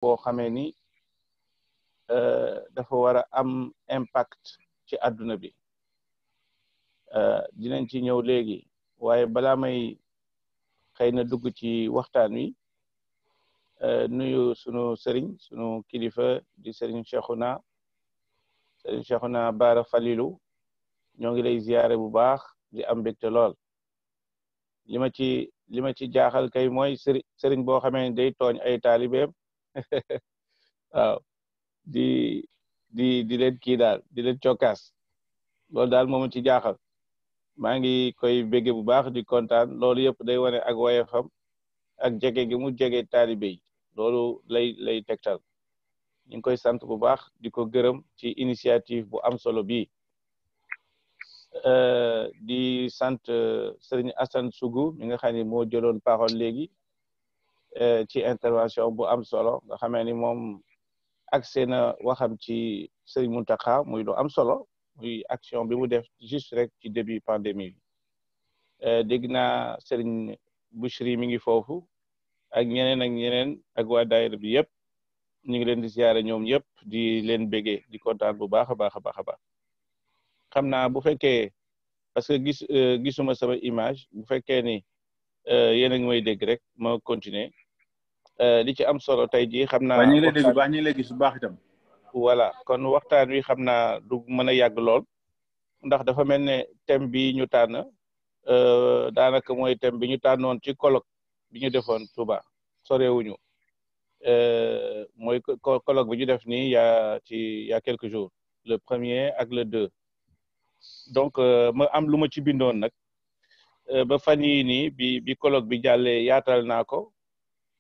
boo xamee ni dafa war a am impact ci àdduna bi dinañ ci ñëw léegi waaye balaa may xëy na dugg ci waxtaan wi nuyu sunu sëriñ sunu kilifa di sëriñ Cheikhouna Bara Falilou ñoo ngi lay ziyaare bu baax di am mbégte lool li ma ci jaaxal kay mooy sëriñ boo xamee ne day tooñ ay taalibeem waaw di leen kii daal di leen cokkaas loolu daal moom ci jaaxal maa ngi koy bégge bu baax di kontaan loolu yëpp day wane ak woyefam ak jege gi mu jege taalibe yi loolu lay tegtal ñu ngi koy sant bu baax di ko gërëm ci initiative bu am solo bii di sant Serigne Assane Sougou mi nga xam ne moo jëloon parole léegi ci intervention bu am solo nga xamee ni moom accès na waxam ci Serigne Mountakha muy lu am solo muy action bi mu def juste rek ci début pandémie bi dégg naa Serigne Bouchri mi ngi foofu ak ñeneen ak waa daayira bi yëpp ñu ngi leen di ziyaare ñoom yëpp di leen bégee di kontaan bu baax a baax a baax a baax xam naa bu fekkee parce que gisuma sama image bu fekkee ni yéen a ngi may dégg rek ma continuer li ci am solo tey jii xam naa. ñu ngi lay dégg bu baax ñu ngi lay gis bu baax itam. voilà kon waxtaan wi xam naa du mën a yàgg lool ndax dafa mel ne thème bi ñu tànn daanaka mooy thème bi ñu tànnoon ci colloque bi ñu defoon Touba sorewuñu mooy colloque bi ñu def nii y a quelques jours le 1er ak le 2 donc ma am lu ma ci bindoon nag ba fan yii nii bi colloque bi jàllee yaatal naa ko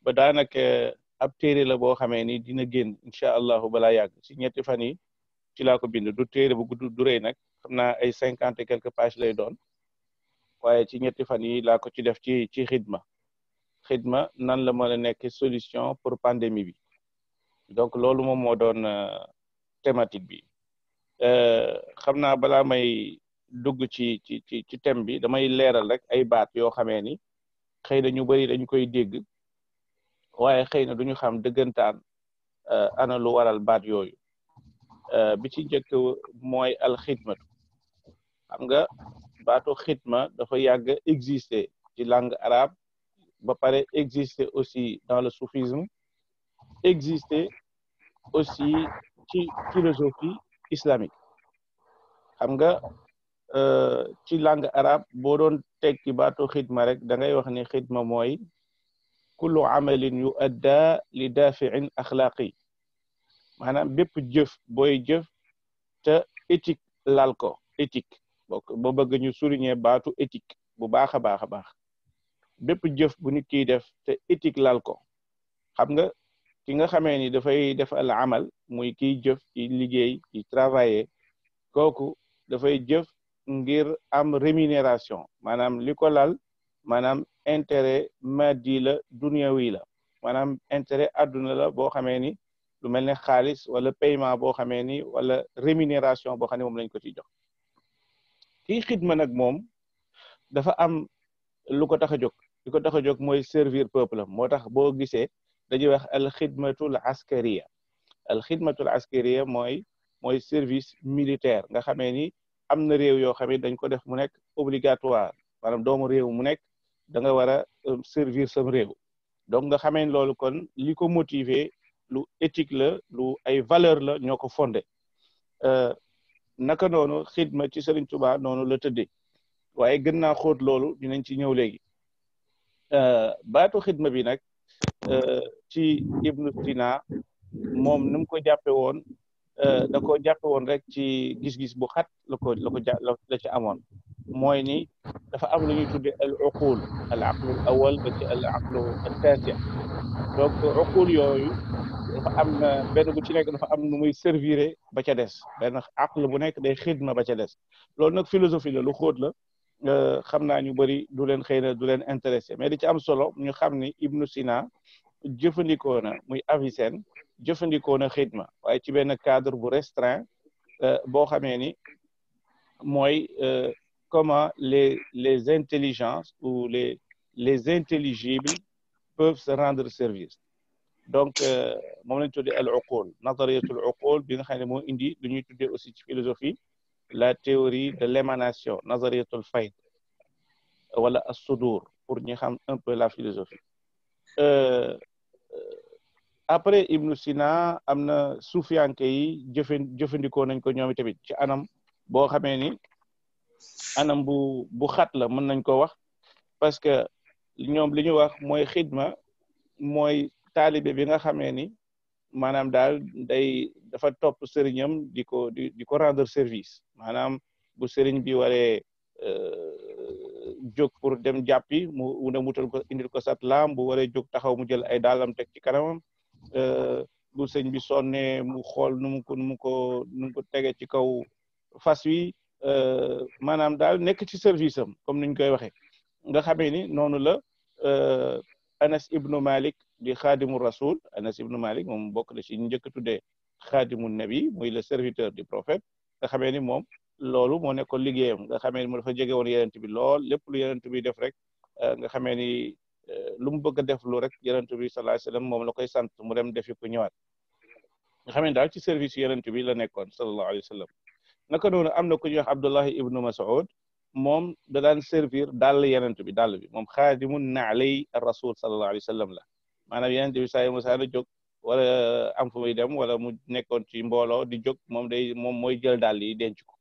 ba daanaka ab téere la boo xamee ni dina génn incha allahu balaa yàgg ci ñetti fan yi ci laa ko bind du téere bu gudd du rëy nag xam naa ay 50 et quelques pages lay doon waaye ci ñetti fan yi laa ko ci def ci xidma nan la mën a nekk solution pour pandémie bi donc loolu moom moo doon thématique bi xam naa balaa may dugg ci thème bi damay leeral rek ay baat yoo xamee ni xëy na ñu bari dañ koy dégg waaye xëy na duñu xam dëggantaan ana lu waral baat yooyu bi ci njëkk mooy alxidmatu xam nga baatu xidma dafa yàgg exister ci langue arabe ba pare exister aussi dans le soufisme exister aussi ci philosophie islamique xam nga ci langue arabe boo doon tekki baatu xidma rek da ngay wax ni xidma mooy kullu amalin yu adda li dafi'in axlaaqi maanaam bépp jëf booy jëf te éthique laal ko éthique boo bëgg ñu souligner baatu éthique bu baax a baax a baax bépp jëf bu nit kiy def te éthique laal ko xam nga ki nga xamee ni dafay def al amal muy kiy jëf ci liggéey ci travailler kooku dafay jëf ngir am rémunération maanaam li ko lal maanaam intérêt maddi la dunyawi la maanaam intérêt adduna la boo xamee ni lu mel ne xaalis wala paiement boo xamee ni wala rémunération boo xam ne moom lañ ko ci jox kii xidma nag moom dafa am lu ko tax a jóg li ko tax a jóg mooy servir peuple moo tax boo gisee dañuy wax alxidmatul askariya alxidmatul askariya mooy service militaire nga xamee ni am na réew yoo xam ne dañ ko def mu nekk obligatoire maanaam doomu réew mu nekk da nga war a servir sam réew donc nga xamee ni loolu kon li ko motiver lu éthique la lu ay valeur la ñoo ko fondé naka noonu xidma ci Serigne Touba noonu la tëddee waaye gën naa xóot loolu dinañ ci ñëw léegi baatu xidma bi nag ci Ibnu Sina moom ni mu ko jàppe woon da ko jàppe woon rek ci gis-gis bu xat la ci amoon mooy ni dafa am lu ñuy tudde al uqul al aqlu al awal ba ci al aqlu al tasi donc uqul yooyu dafa am benn bu ci nekk dafa am nu muy servir ba ca des benn aqlu bu nekk day xidma ba ca des loolu nag philosophie la lu xóot la xam naa ñu bëri du leen xëy na du leen intéressé mais di ci am solo ñu xam ni Ibnu Sina jëfandikoo na muy Avicenne jëfandikoo na xidma waaye ci benn cadre bu restreint boo xamee ni mooy comment les intelligences ou les intelligibles peuvent se rendre service donc moom lañ tuddee al uqul nazariyatul uqul bi nga xam ne moo indi lu ñuy tuddee aussi ci philosophie la théorie de l'émanation nazariyatul fayd wala as sudur pour ñu xam un peu la philosophie après Ibn Sina am na suufiyanke yi jëfandikoo nañ ko ñoom tamit ci anam boo xamee ni anam bu xat la mën nañ ko wax parce que ñoom li ñu wax mooy xidma mooy taalibe bi nga xamee ni maanaam daal dafa topp sëriñam di ko rendre service maanaam bu sëriñ bi waree jóg pour dem jàppi mu ne mutal ko indil ko satlaam bu waree jóg taxaw mu jël ay daalam teg ci kanamam bu sëñ bi sonne mu xool nu mu ko tege ci kaw fas wi maanaam daal nekk ci service am comme niñ koy waxee nga xamee ni noonu la Anas ibnu Malik di xaadimu rasul Anas ibnu Malik moom bokk na ci njëkk a tuddee xaadimu nabi muy le serviteur du prophète nga xamee ni moom loolu moo nekkoon liggéeyam nga xamee ni mu dafa jege woon yenent bi lool lépp lu yenent bi def rek nga xamee ni lu mu bëgg a def lu rek yenent bi sallallahu alayhi wasallam moom la koy sant mu dem defi ko ñëwaat nga xamee ni daal ci service yenent bi la nekkoon sallallahu alayhi wasallam naka noonu am na ku ñuy wax Abdullahi ibnu Mas'ud moom da daan servir dàll yenent bi dàll bi moom xaadimu naalay rasul sallallahu alayhi wasallam la maanaam yenent bi saa yu ma saana jóg wala am fu muy dem wala mu nekkoon ci mbooloo di jóg moom mooy jël dàll yi denc ko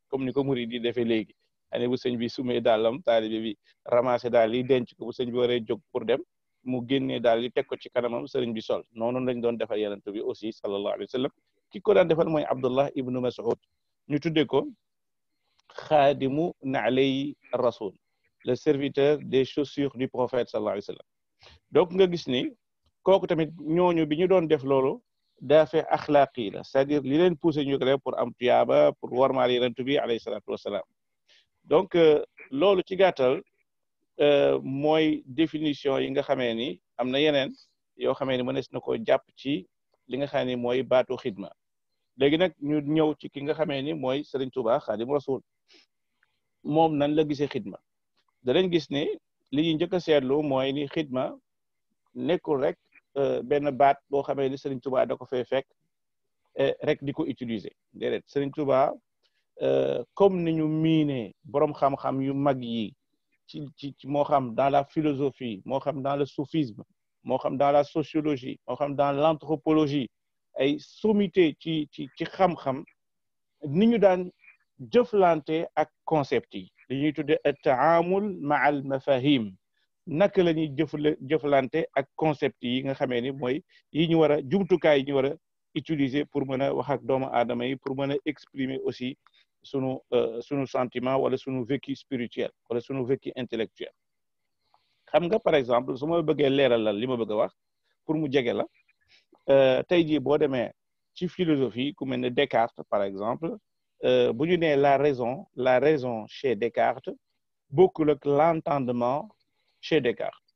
comme ni ko murid di defee léegi ane bu sëñ bi sumee dàllam taalibe bi ramassé daal yi denc ko bu sëñ bi waree jóg pour dem mu génnee daal yi teg ko ci kanamam sëriñ bi sol noonu lañ doon defal yenent bi aussi sallallahu alayhi wasallam ki ko daan defal mooy Abdullah ibnu Mas'ud ñu tuddee ko xaadimu naalay rasul le serviteur des chaussures du prophète sallallahu alayhi wasallam donc nga gis ni kooku tamit ñooñu bi ñu doon def loolu dafee axlaaqi la c'est-à-dire li leen poussé ñu ko def pour am tuyaaba pour warmaal yenent bi alayhi salaatu wassalaam donc loolu ci gàttal mooy définition yi nga xamee ni am na yeneen yoo xamee ni mënees na ko jàpp ci li nga xam ne mooy baatu xidma léegi nag ñu ñëw ci ki nga xamee ni mooy Serigne Touba Xaadimu Rasul moom nan la gisee xidma danañ gis ni li ñuy njëkk a seetlu mooy ni xidma nekkul rek benn baat boo xamee ni Serigne Touba da ko fay fekk rek di ko utiliser déedéet Serigne Touba comme ni ñu miinee borom xam-xam yu mag yi ci moo xam dans la philosophie moo xam dans le soufisme moo xam dans la sociologie moo xam dans l'anthropologie ay sommité ci xam-xam ni ñu daan jëflante ak concept yi li ñuy tudde at-taamul ma al mafahim naka la ñuy jëflante ak concept yi nga xamee ni mooy yi ñu war a jumtukaay yi ñu war a utiliser pour mën a wax ak doomu aadama yi pour mën a exprimer aussi sunu sentiment wala sunu vécu spirituel wala sunu vécu intellectuel xam nga par exemple su ma bëggee leeralal li ma bëgg a wax pour mu jege la tey jii boo demee ci philosophie ku mel ne Descartes par exemple bu ñu nee la raison chez Descartes bokkul ak l'entendement chez Descartes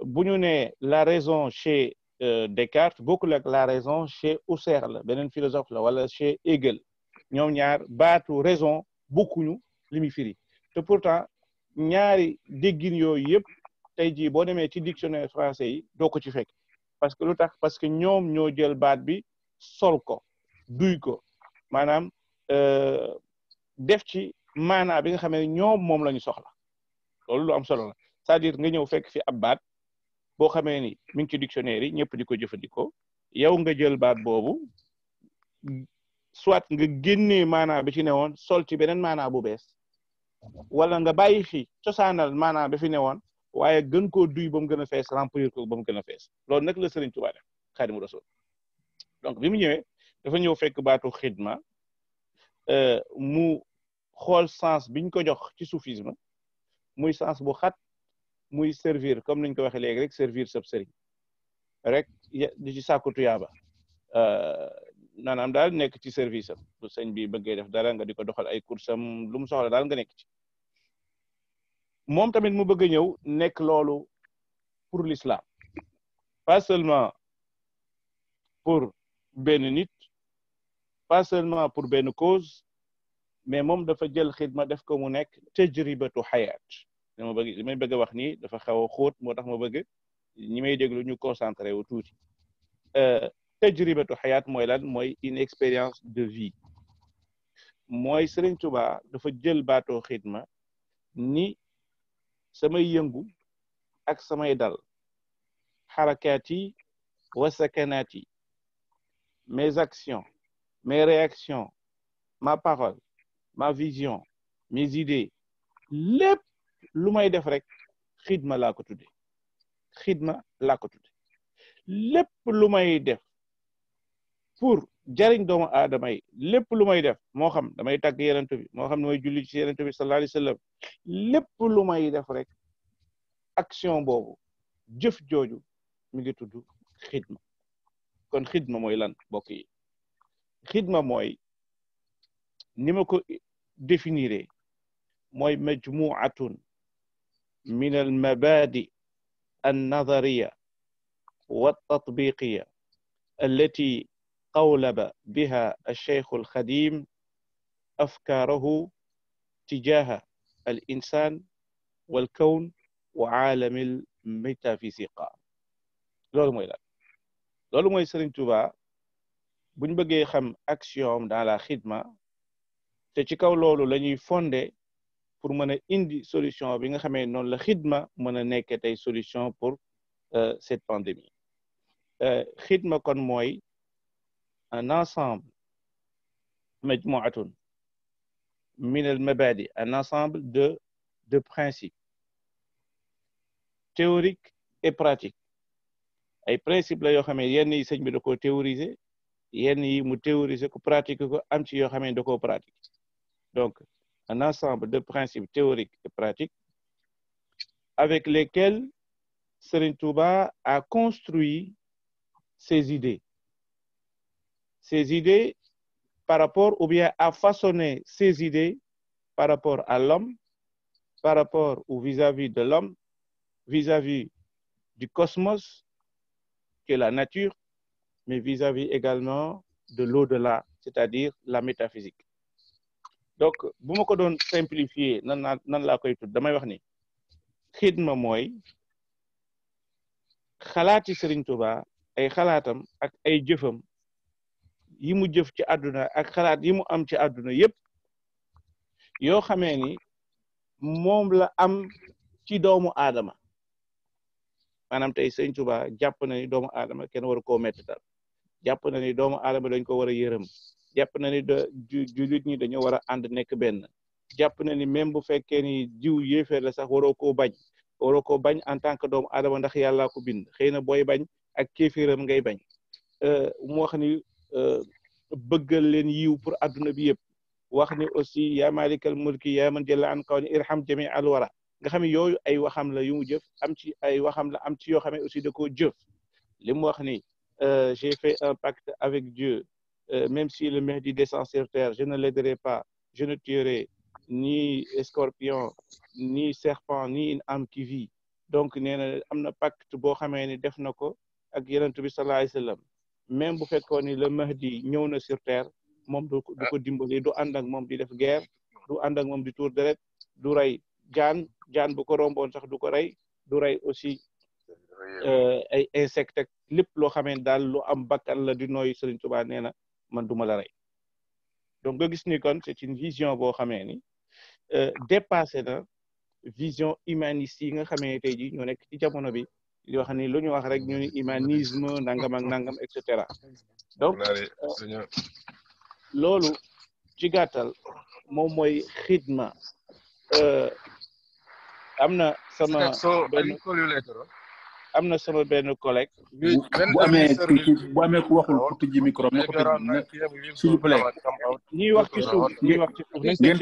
bu ñu nee la raison chez Descartes bokkul ak la raison chez Husserl la beneen philosophe la wala chez Hegel ñoom ñaar baatu raison bokkuñu li muy firi te pourtant ñaari déggin yooyu yëpp tey jii boo demee ci dictionnaire français yi doo ko ci fekk parce que lu tax parce que ñoom ñoo jël baat bi sol ko duy ko maanaam def ci maanaa bi nga xam ne ñoom moom la ñu soxla loolu lu am solo la c'est-à-dire nga ñëw fekk fi ab baat boo xamee ni mi ngi ci dictionnaire yi ñëpp di ko jëfandikoo yow nga jël baat boobu soit nga génnee maanaa bi ci newoon sol ci beneen maanaa bu bees wala nga bàyyi fi cosaanal maanaa bi fi newoon waaye gën koo duy ba mu gën a fees remplir ko ba mu gën a fees loolu nag la Serigne Touba def Xaadimu Rasuul donc bi mu ñëwee dafa ñëw fekk baatu xidma mu xool sens biñ ko jox ci soufisme muy sens bu xat muy servir comme niñ ko waxee léegi rek servir sab sëriñ rek di ci sàkku tuyaaba maanaam daal nekk ci service am bu sëñ bi bëggee def dara nga di ko doxal ay kursam lu mu soxla daal nga nekk ci moom tamit mu bëgg a ñëw nekk loolu pour l'islam pas seulement pour benn nit pas seulement pour benn cause mais moom dafa jël xidma def ko mu nekk tajribatu xayaat li may bëgg a wax nii dafa xaw a xóot moo tax ma bëgg ñi may déglu ñu concentré wu tuuti tajribatu xayaat mooy lan mooy une expérience de vie mooy Sëriñ Tuubaa dafa jël baatoo xidma ni samay yëngu ak samay dal xarakaat yi wa sakanaat yi mes actions mes réactions ma parole ma vision mes idées lépp lu may def rek xidma laa ko tudde xidma laa ko tudde lépp lu may def pour jariñ doomu aadama yi lépp lu may def moo xam damay tàgg yenent bi moo xam ne may julli ci yenent bi sallallahu alayhi wa sallam lépp lu may def rek action boobu jëf jooju mi ngi tudd xidma kon xidma mooy lan mbokk yi xidma mooy ni ma ko définiré mooy majmuatun min al mabadi النظرية والتطبيقية التي قولب بها الشيخ الخديم أفكاره تجاه الإنسان والكون وعالم الميتافيزيقا loolu mooy lan loolu mooy Sëriñ Tuubaa buñ bëggee xam action dans la xidma te ci kaw loolu la ñuy fondé pour mën a indi solution bi nga xamee noonu la xidma mën a nekk tey solution pour cette pandémie xidma kon mooy un ensemble majmuatun min al mabadi un ensemble de principes théoriques et pratiques ay principes la yoo xam ne yenn yi sëñ bi da koo théoriser yenn yi mu théoriser ko pratiquer ko am ci yoo xam ne da koo pratiquer donc un ensemble de principes théoriques et pratiques avec lesquels Serigne Touba a construit ses idées par rapport ou bien a façonné ses idées par rapport à l'homme, par rapport ou vis-à-vis de l'homme, vis-à-vis du cosmos, qui est la nature, mais vis-à-vis également de l'au-delà, c'est-à-dire la métaphysique. Donc bu ma ko doon simplifier nan laa koy tudd damay wax ni xidma mooy xalaati Serigne Touba ay xalaatam ak ay jëfam yi mu jëf ci àdduna ak xalaat yi mu am ci àdduna yépp yoo xamee ni moom la am ci doomu aadama maanaam tey Serigne Touba jàpp na ni doomu aadama kenn waru koo mettital jàpp na ni doomu aadama dañ ko war a yërëm jàpp na ni jullit ñi dañoo war a ànd nekk benn jàpp na ni même bu fekkee ni jiw yéefeer la sax waroo koo bañ en tant que doomu aadama ndax yàllaa ko bind xëy na booy bañ ak kéeféeram ngay bañ mu wax ni bëggal leen yiw pour adduna bi yëpp wax ni aussi yaa malikal mulki yaa man jalla an kaw ni irham jami al wara nga xam ne yooyu ay waxam la yu mu jëf am ci ay waxam la am ci yoo xam ne aussi da koo jëf li mu wax ni j'ai fait un pacte avec Dieu même si le Mahdi descend sur terre je ne l'aiderai pas je ne tuerai ni scorpion ni serpent ni une âme qui vit donc nee na am na pacte boo xamee ni def na ko ak yonent bi sallallahu alayhi wa sallam même bu fekkoon ni le Mahdi ñëw na sur terre moom du ko dimbali du ànd ak moom di def guerre du ànd ak moom di tuur deret du rey jaan bu ko romboon sax du ko rey du rey aussi ay insectes lépp loo xamee daal lu am bakkan la di nooy Serigne Touba nee na man duma la rey donc nga gis ni kon c'est une vision boo xamee ni dépassé na vision humaniste yi nga xamee tey ji ñoo nekk ci jamono bi di wax ni lu ñu wax rek ñu ni humanisme nangam ak nangam et cetera donc loolu ci gàttal moom mooy xidma am na sama benn collègue bu amee ku waxul pour tëjji micro na ko tëj s'il vous plaît ñiy wax ci suuf ngeen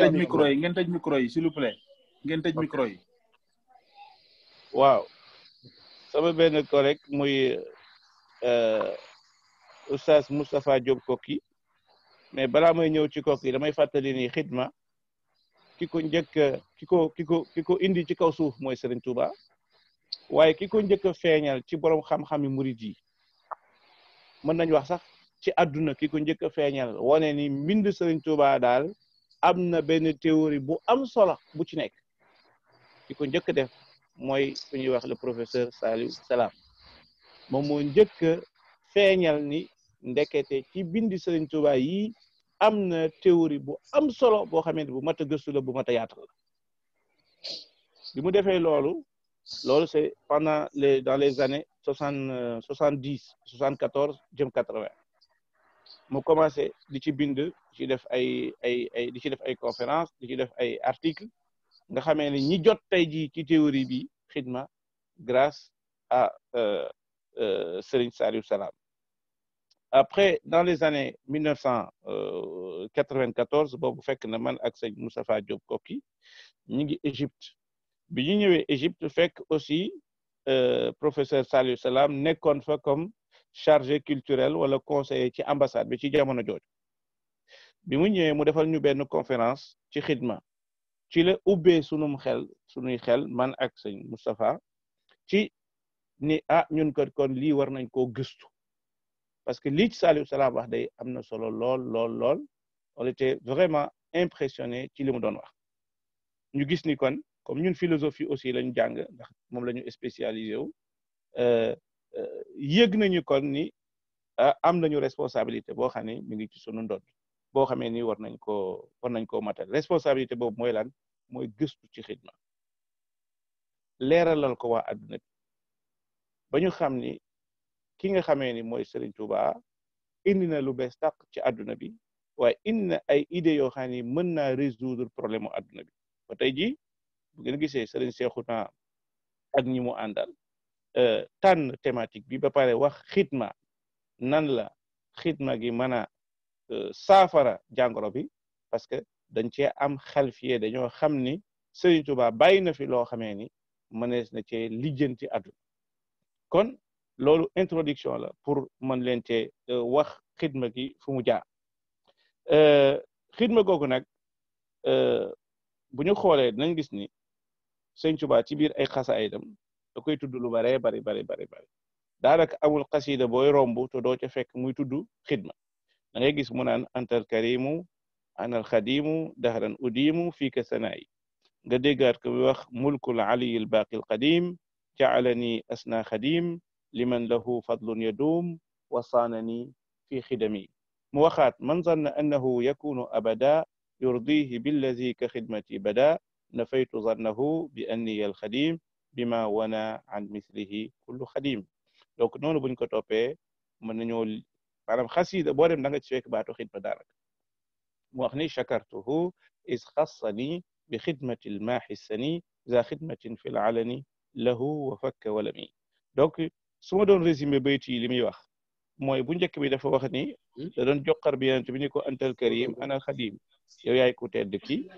tëj micro yi s'il vous plaît ngeen tëj micro yi waaw sama benn collègue muy Oustaz Moustapha Diop Koki mais balaa may ñëw ci Koki damay fàttali ni xidma ki ko indi ci kaw suuf mooy Serigne Touba waaye ki ko njëkk a feeñal ci borom xam-xami murid yi mën nañ wax sax ci àdduna ki ko njëkk a feeñal wane ni mbind Serigne Touba daal am na benn théorie bu am solo bu ci nekk ki ko njëkk def mooy ku ñuy wax le professeur Saliou Salam moom moo njëkk a feeñal ni ndekete ci bindi Serigne Touba yi am na théorie bu am solo boo xamee ne bu mat a gëstu la bu mat a yaatal la bi mu defee loolu c'est pendant dans les années 70 74 jëm 80 mu commencé di ci bind ci def ay di ci def ay conférence di ci def ay articles nga xamee ne ñi jot tey jii ci théorie bi xidma grâce à Serigne Saliou Salam. Après, dans les années 1994 boobu fekk na man ak sëñ Moustapha Diop Koki ñi ngi Égypte bi ñu ñëwee Égypte fekk aussi professeur Saliou Salam nekkoon fa comme chargé culturel wala conseiller ci ambassade bi ci jamono jooju bi mu ñëwee mu defal ñu benn conférence ci xidma ci la ubbee sunuy xel man ak sëñ Moustapha ci ni ñun kon lii war nañ koo gëstu parce que lii ci Saliou Salam wax day am na solo lool on était vraiment impressionné ci li mu doon wax ñu gis ni kon comme ñun philosophie aussi lañu jàng ndax moom la ñu spécialisé wu yëg nañu kon ni am nañu responsabilité boo xam ne mi ngi ci sunu ndodd boo xamee ni war nañ koo matal responsabilité boobu mooy lan mooy gëstu ci xidma leeralal ko waa adduna bi ba ñu xam ni ki nga xamee ni mooy Serigne Touba indi na lu bees tàq ci adduna bi waaye indi na ay idées yoo xam ni mën naa résoudre problème mu adduna bi ba tey jii bu ngeen gisee Serigne Cheikhouna ak ñi mu àndal tànn thématique bi ba pare wax xidma nan la xidma gi mën a saafara jàngoro bi parce que dañ cee am xalfiye dañoo xam ni Serigne Touba bàyyi na fi loo xamee ni mënees na cee lijjanti adduna kon loolu introduction la pour mën leen cee wax xidma gi fu mu jaar xidma googu nag bu ñu xoolee dinañ gis ni Serigne Touba ci biir ay xasaayidam da koy tudd lu bare bari daanaka amul xasida booy romb te doo ca fekk muy tudd xidma da ngay gis mu naan antal karimu anal xadimu dahran udimu fii ka sanaayi nga déggaat ko bi wax mulkul aliyil baaqil qadim ja'alani asna xadim liman lahu fadlun yadum wasaanani fi xidami mu waxaat man zanna annahu yakunu abada yurdihi billazi ka xidmati bada nafaytu zannahu bi anniya alxadim bima wana an mislihi kullu xadim donc noonu buñ ko toppee mën nañoo maanaam xasida boo dem da nga ci fekk baatu xidma daanaka mu wax ni chakartuhu is xassani bi xidmati lmaaxi sani za xidmatin fi lalani lahu wa fakka walami donc su ma doon résumé bayt yi li muy wax mooy bu njëkk bi dafa wax ni da doon joxar bi yonent bi ni ko antal karim ana xadim yow yaay ku tedd ki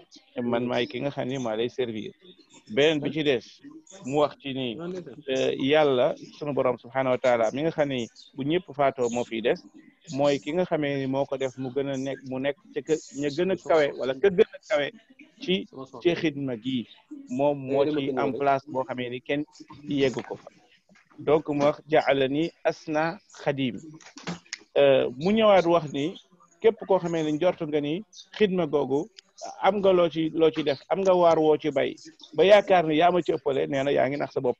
man maay ki nga xam ni maa lay servir beneen bi ci des mu wax ci ni yàlla sunu borom subhanahu wa taala mi nga xam ni bu ñëpp faatoo moo fiy des mooy ki nga xamee ni moo ko def mu gën a nekk mu nekk ca ña gën a kawe wala ka gën a kawe ci xidma gi moom moo ci en place boo xamee ni kenn yeggu ko fa donc mu wax ja'alani asna xadim mu ñëwaat wax ni képp koo xamee ni njort nga ni xidma googu am nga loo ci def am nga waar woo ci bay ba yaakaar ni yaa ma ci ëppale nee na yaa ngi nax sa bopp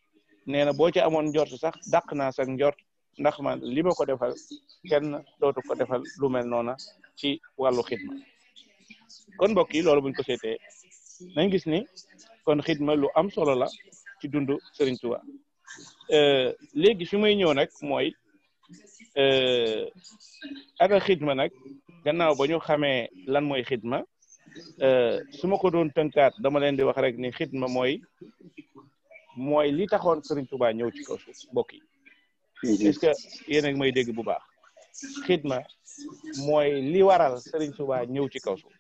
nee na boo ci amoon njort sax dàq naa sax njort ndax man li ma ko defal kenn dootu ko defal lu mel noona ci wàllu xidma kon mbokk yi loolu buñ ko seetee nañ gis ni kon xidma lu am solo la ci dundu Serigne Touba léegi fi may ñëw nag mooy ana xidma nag gannaaw ba ñu xamee lan mooy xidma su ma ko doon tënkaat dama leen di wax rek ni xidma mooy li taxoon Serigne Touba ñëw ci kaw suuf mbokk yi est-ce que yéen a ngi may dégg bu baax xidma mooy li waral Serigne Touba ñëw ci kaw suuf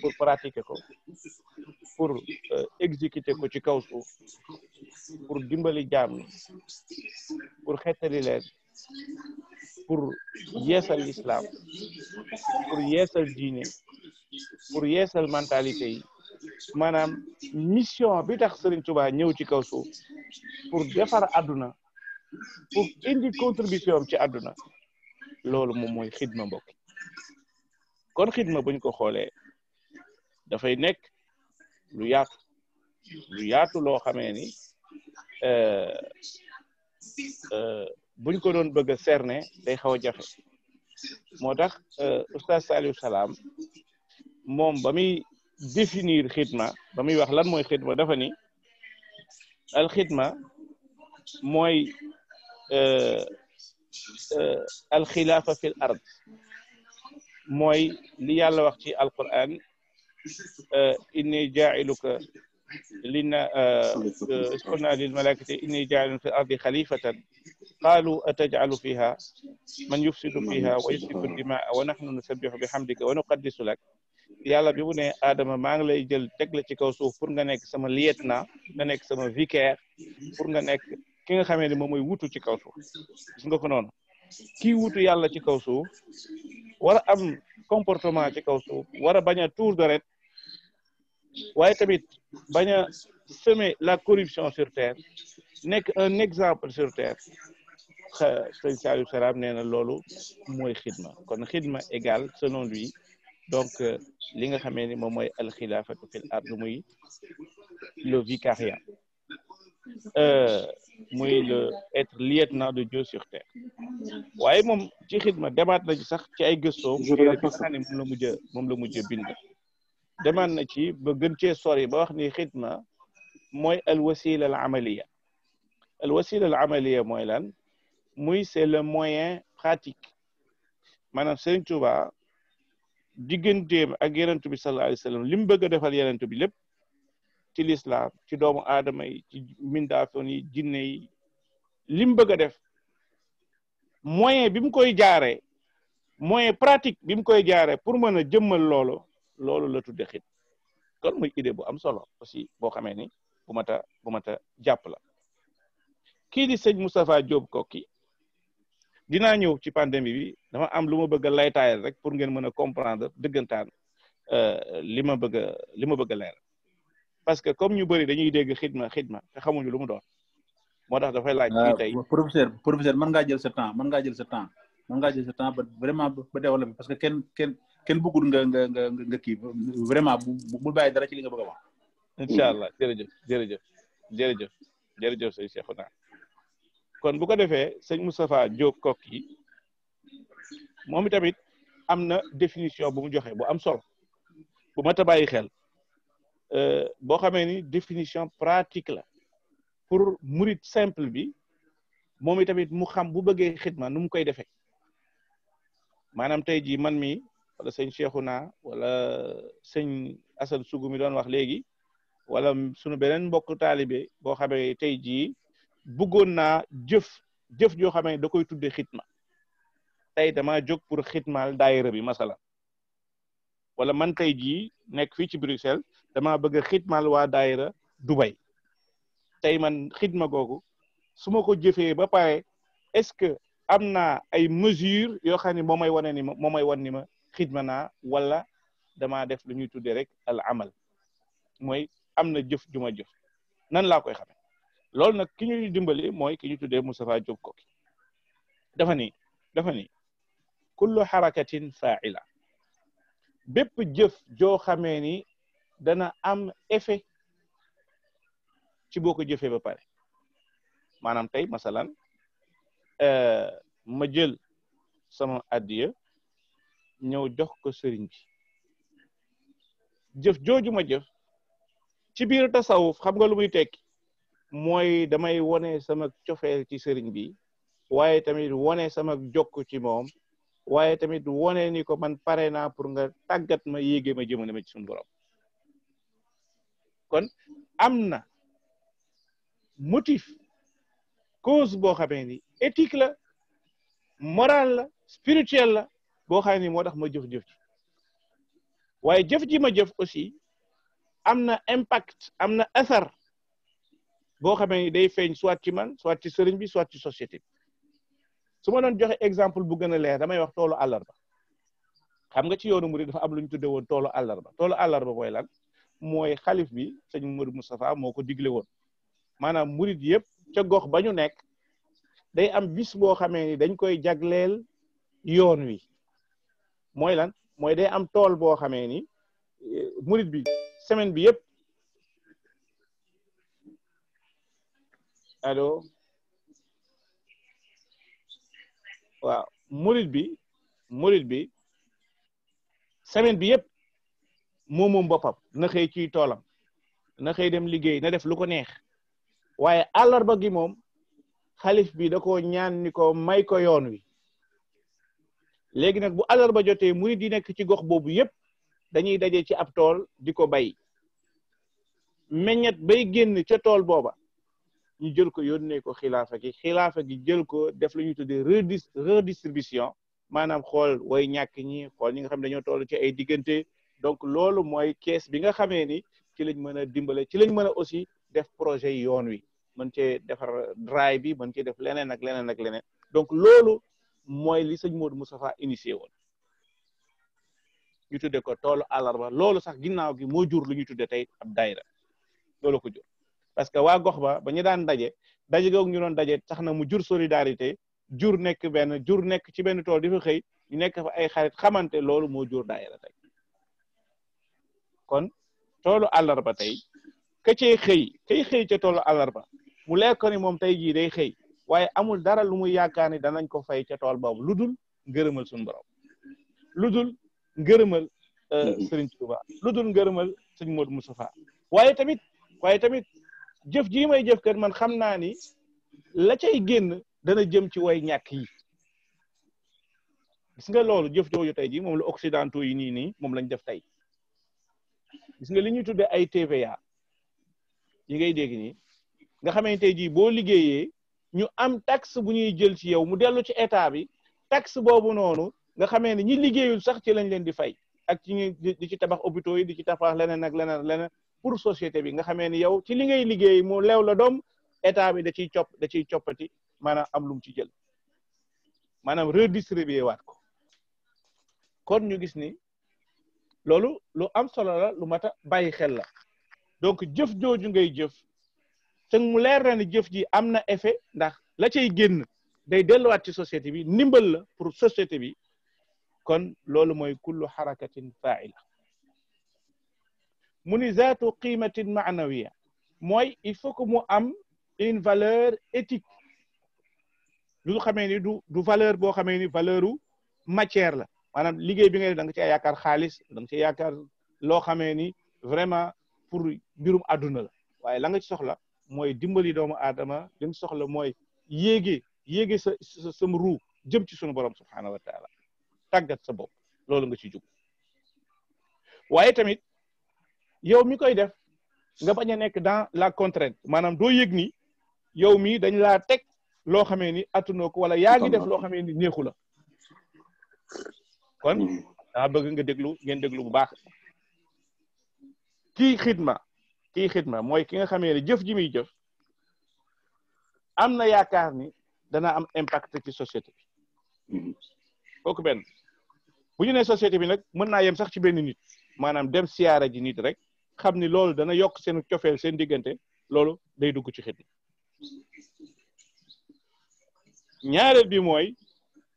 pour pratiquer ko pour exécuter ko ci kaw suuf pour dimbali jaam ni pour xettali leen pour yeesal l'islam pour yeesal diine pour yeesal mentalité yi maanaam mission bi tax Serigne Touba ñëw ci kaw suuf pour defar àdduna pour indi contribution ci àdduna loolu moom mooy xidma mbokk kon xidma buñ ko xoolee dafay nekk lu yaatu loo xamee ni buñ ko doon bëgg a cerner day xaw a jafe moo tax oustaz Saliou Salam moom ba muy définir xidma ba muy wax lan mooy xidma dafa ni al xidma mooy al xilaafa fil ard mooy li yàlla wax ci alquran inni jaa'iluka lina qulna lil malaikati inni jaa'ilun fil ardi xalifatan qaalu ataj'alu fiha man yufsidu fiha wa yusfiku dimaa wa nahnu nusabbihu bihamdika wa nuqaddisu lak yàlla bi mu ne Adama maa ngi lay jël teg la ci kaw suuf pour nga nekk sama lieutenant nga nekk sama vicaire pour nga nekk ki nga xamee ne moom mooy wutu ci kaw suuf gis nga ko noonu kii wutu yàlla ci kaw suuf war a am comportement ci kaw suuf war a bañ a tour de ret waaye tamit bañ a semer la corruption sur terre nekk un exemple sur terre sëñ Saliou Salam nee na loolu mooy xidma kon xidma égal selon lui donc li nga xamee ni moom mooy alxilaafatu fil ard muy le vicariat muy le être lieutenant de Dieu sur terre waaye moom ci xidma demaat na ci sax ci ay gëstoom bi nga xam ne moom la mujj bind demaat na ci ba gën cee sori ba wax ni xidma mooy al wasila al amaliya mooy lan muy c'est le moyen pratique maanaam Sëriñ Tuubaa digganteem ak yenentu bi sallallahu alayhi wa sallam li mu bëgg a defal yenentu bi lépp ci l'islam ci doomu aadama yi ci mindaafoon yi jinne yi li mu bëgg a def moyen bi mu koy jaaree moyen pratique bi mu koy jaaree pour mën a jëmmal loolu la tudde xit kon muy idée bu am solo aussi boo xamee ni bu mata jàpp la kii di sëñ Moustapha Diop Koki dinaa ñëw ci pandémie bi dama am lu ma bëgg a laytaayal rek pour ngeen mën a comprendre dëggantaan li ma bëgg a leer parce que comme ñu bëri dañuy dégg xidma te xamuñu lu mu doon moo tax dafay laaj fii tey professeur mën ngaa jël sa temps ba vraiment ba développer parce que kenn bëggul nga kii vraiment bul bàyyi dara ci li nga bëgg a wax incha allah jërëjëf sëñ Cheikhouna kon bu ko defee sëñ Moustapha Diop Koki moom itamit am na définition bu mu joxe bu am solo bu mat a bàyyi xel boo xamee ni définition pratique la pour murid simple bi moom itamit mu xam bu bëggee xidma nu mu koy defee maanaam tey jii man mi wala sëñ Cheikhouna wala sëñ Assane Sougou mi doon wax léegi wala sunu beneen mbokk taalibe boo xamee tey jii bëggoon naa jëf joo xamee da koy tudde xidma tey dama jóg pour xidmaal daayira bi masala wala man tey jii nekk fii ci Bruxelles dama bëgg a xidmaal waa daayira Dubai tey man xidma googu su ma ko jëfee ba pare est-ce que am naa ay mesures yoo xam ne moo may wan ni ma xidma naa wala damaa def lu ñuy tuddee rek al amal mooy am na jëf ju ma jëf nan laa koy xamee loolu nag ki ñuy dimbali mooy ki ñu tuddee Moustapha Diop Koki dafa ni kullu xarakatin fa'ila bépp jëf joo xamee ni dana am effet ci boo ko jëfee ba pare maanaam tey masalan ma jël sama addiya ñëw jox ko sëriñ bi jëf jooju ma jëf ci biir tasawuf xam nga lu muy tekki mooy damay wone sama cofeel ci sëriñ bi waaye tamit wone sama jokk ci moom waaye tamit wone ni ko man pare naa pour nga tàggat ma yéege ma jëmale ma ci suñu borom kon am na motif cause boo xamee ni éthique la morale la spirituelle la boo xam ni moo tax ma jëf-jëf ci waaye jëf ji ma jëf aussi am na impact am na asar boo xamee ni day feeñ soit ci man soit ci sëriñ bi soit ci société bi su ma doon joxe exemple bu gën a leer damay wax toolu àllarba xam nga ci yoonu murid dafa am lu ñu tudde woon toolu àllarba mooy lan mooy xalif bi sëñ Modou Moustapha moo ko digle woon maanaam murid yëpp ca gox ba ñu nekk day am bis boo xamee ni dañ koy jagleel yoon wi mooy lan mooy day am tool boo xamee ni murid bi semaine bi yëpp allo waaw murid bi semaine bi yëpp moom boppam na xëy ci toolam na xëy dem liggéey na def lu ko neex waaye àllarba gi moom xalif bi da ko ñaan ni ko may ko yoon wi léegi nag bu àllarba jotee murid yi nekk ci gox boobu yëpp dañuy daje ci ab tool di ko bay meññet bay génn ca tool booba ñu jël ko yónnee ko xilaafa gi jël ko def lu ñuy tuddee redistribution maanaam xool way ñàkk ñi xool ñi nga xam ne dañoo toll ci ay diggante donc loolu mooy kees bi nga xamee ni ci lañ mën a dimbale ci lañ mën a aussi def projet yi yoon wi mën cee defar drive bi mën cee def leneen ak leneen donc loolu mooy li sëñ Modou Moustapha initié woon ñu tudde ko toolu àllarba loolu sax ginnaaw gi moo jur lu ñu tudde tey ab daayira loolu ko jur parce que waa gox ba ñu daan daje googu ñu doon daje tax na mu jur solidarité jur nekk ci benn tool di fa xëy ñu nekk fa ay xarit xamante loolu moo jur daayira tey kon toolu àllarba tey ka cee kay xëy ca toolu àllarba mu leer ko ni moom tey jii day xëy waaye amul dara lu muy yaakaar ni danañ ko fay ca tool boobu lu dul ngërëmal suñu borom lu dul ngërëmal Serigne Touba lu dul ngërëmal sëñ Modou Moustapha waaye tamit jëf jii may jëf kat man xam naa ni la cay génn dana jëm ci way ñàkk yi gis nga loolu jëf jooju tey jii moom la occidentaux yi nii moom lañ def tey gis nga li ñuy tudde ay TVA yi ngay dégg nii nga xamante tey jii boo liggéeyee ñu am taxe bu ñuy jël ci yow mu dellu ci état bi taxe boobu noonu nga xamee ne ñi liggéeyul sax ci lañ leen di fay ak ci ñi di ci tabax hôpitaux yi di ci tabax leneen ak leneen pour société bi nga xamee ni yow ci li ngay liggéey mu leew la doom état bi da ciy coppati maanaam am lu mu ci jël maanaam redistribuer waat ko kon ñu gis ni loolu lu am solo la lu mat a bàyyi xel la donc jëf jooju ngay jëf te mu leer na ni jëf ji am na effet ndax la cay génn day delluwaat ci société bi ndimbal la pour société bi kon loolu mooy kullu xarakatin faila mu ni zaatu qimatin maanawiya mooy il faut que mu am une valeur éthique lu xamee ni du valeur boo xamee ni valeur u matière la maanaam liggéey bi ngay def da nga cee yaakaar xaalis da nga cee yaakaar loo xamee ni vraiment pour mbirum àdduna la waaye la nga ci soxla mooy dimbali doomu aadama li nga soxla mooy yéege sa ruu jëm ci sunu borom subhanahu wa taala tàggat sa bopp loolu nga ci jug waaye tamit yow mi koy def nga bañ a nekk dans la contrainte maanaam doo yëg ni yow mi dañ laa teg loo xamee ni attunoo ko wala yaa ngi def loo xamee ni neexu la kon daa bëgg ngeen déglu bu baax kii xidma mooy ki nga xamee ni jëf ji muy jëf am na yaakaar ni dana am impact ci société bi kooku benn bu ñu nee société bi nag mën naa yem sax ci benn nit maanaam dem siyaara ji nit rek xam ni loolu dana yokk seen cofeel seen diggante loolu day dugg ci xidma ñaareel bi mooy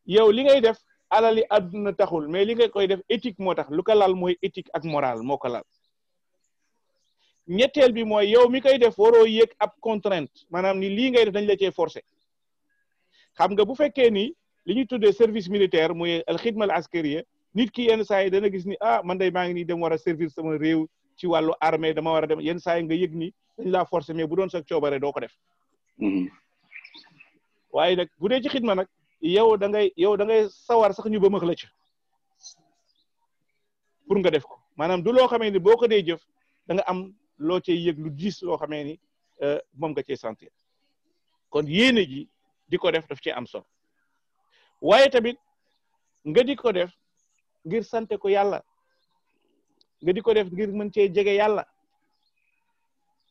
yow li ngay def alali àdduna taxul mais li nga koy def éthique moo tax lu ko lal mooy éthique ak moral moo ko lal ñetteel bi mooy yow mi koy def waroo yëg ab contrainte maanaam ni lii ngay def dañ la cee forcé xam nga bu fekkee ni li ñuy tuddee service militaire muy al xidma al askariya nit ki yenn saa yi dana gis ni man day maa ngi nii dem war a servir sama réew ci wàllu armée dama war a dem yenn saa yi nga yëg ni dañ laa forcé mais bu doon sa coobare doo ko def waaye nag bu dee ci xidma nag yow da ngay sawar sax ñu ba max la ci pour nga def ko maanaam du loo xamee ni boo ko dee jëf da nga am loo cay yëg lu diis loo xamee ni moom nga cay sentir kon yéene ji di ko def daf ci am solo waaye tamit nga di ko def ngir sante ko yàlla nga di ko def ngir mën cee jege yàlla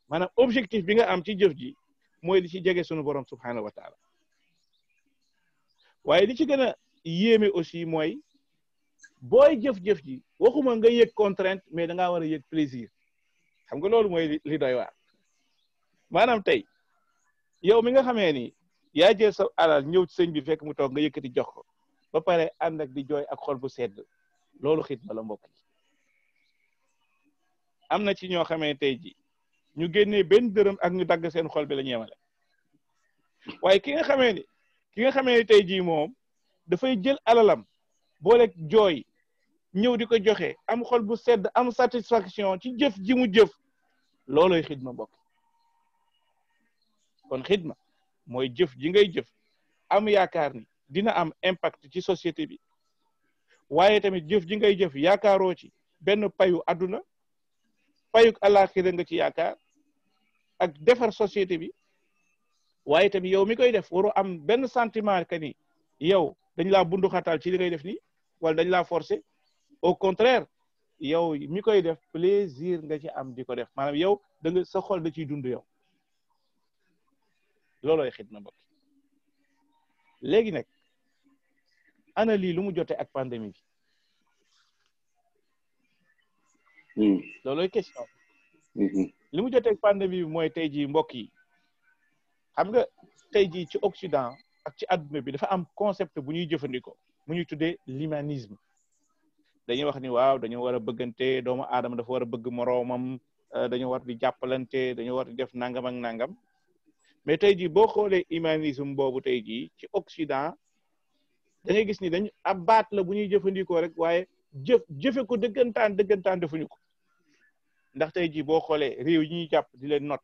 maanaam objectif bi nga am ci jëf ji mooy li ci jege sunu borom subhanahu wa taala waaye li ci gën a yéeme aussi mooy booy jëf-jëf ji waxuma nga yëg contrainte mais da ngaa war a yëg plaisir xam nga loolu mooy li doy waar maanaam tey yow mi nga xamee ni yaa jël sa alal ñëw ci sëñ bi fekk mu toog nga yëkkati jox ko ba pare ànd ak di jooy ak xol bu sedd loolu xidma la mbokk yi am na ci ñoo xamee tey ji ñu génnee benn dërëm ak ñu dagg seen xol bi la ñu yemale waaye ki nga xamee ni tey jii moom dafay jël alalam boole jooy ñëw di ko joxe am xol bu sedd am satisfaction ci jëf ji mu jëf looloy xidma mbokk kon xidma mooy jëf ji ngay jëf am yaakaar ni dina am impact ci société bi waaye tamit jëf ji ngay jëf yaakaaroo ci benn payu àdduna payuk àllaaxira nga ci yaakaar ak defar société bi waaye tamit yow mi koy def waroo am benn sentiment que ni yow dañ laa bundu xatal ci li ngay def nii wala dañ laa forcer au contraire yow mi koy def plaisir nga ci am di ko def maanaam yow da nga sa xol da ciy dund yow loolooy xidma mbokk léegi nag ana lii lu mu jotee ak pandémie bi loolooy question li mu jotee ak pandémie bi mooy tey jii mbokk yi xam nga tey jii ci Occident ak ci adduna bi dafa am concept bu ñuy jëfandikoo mu ñuy tuddee l'humanisme dañuy wax ni waaw dañoo war a bëggante doomu aadama dafa war a bëgg moroomam dañoo war di jàppalante dañoo war di def nangam ak nangam mais tey jii boo xoolee humanisme boobu tey jii ci Occident da ngay gis ni dañ ab baat la bu ñuy jëfandikoo rek waaye jëfe ko dëggantaan defuñu ko ndax tey jii boo xoolee réew yi ñuy jàpp di leen not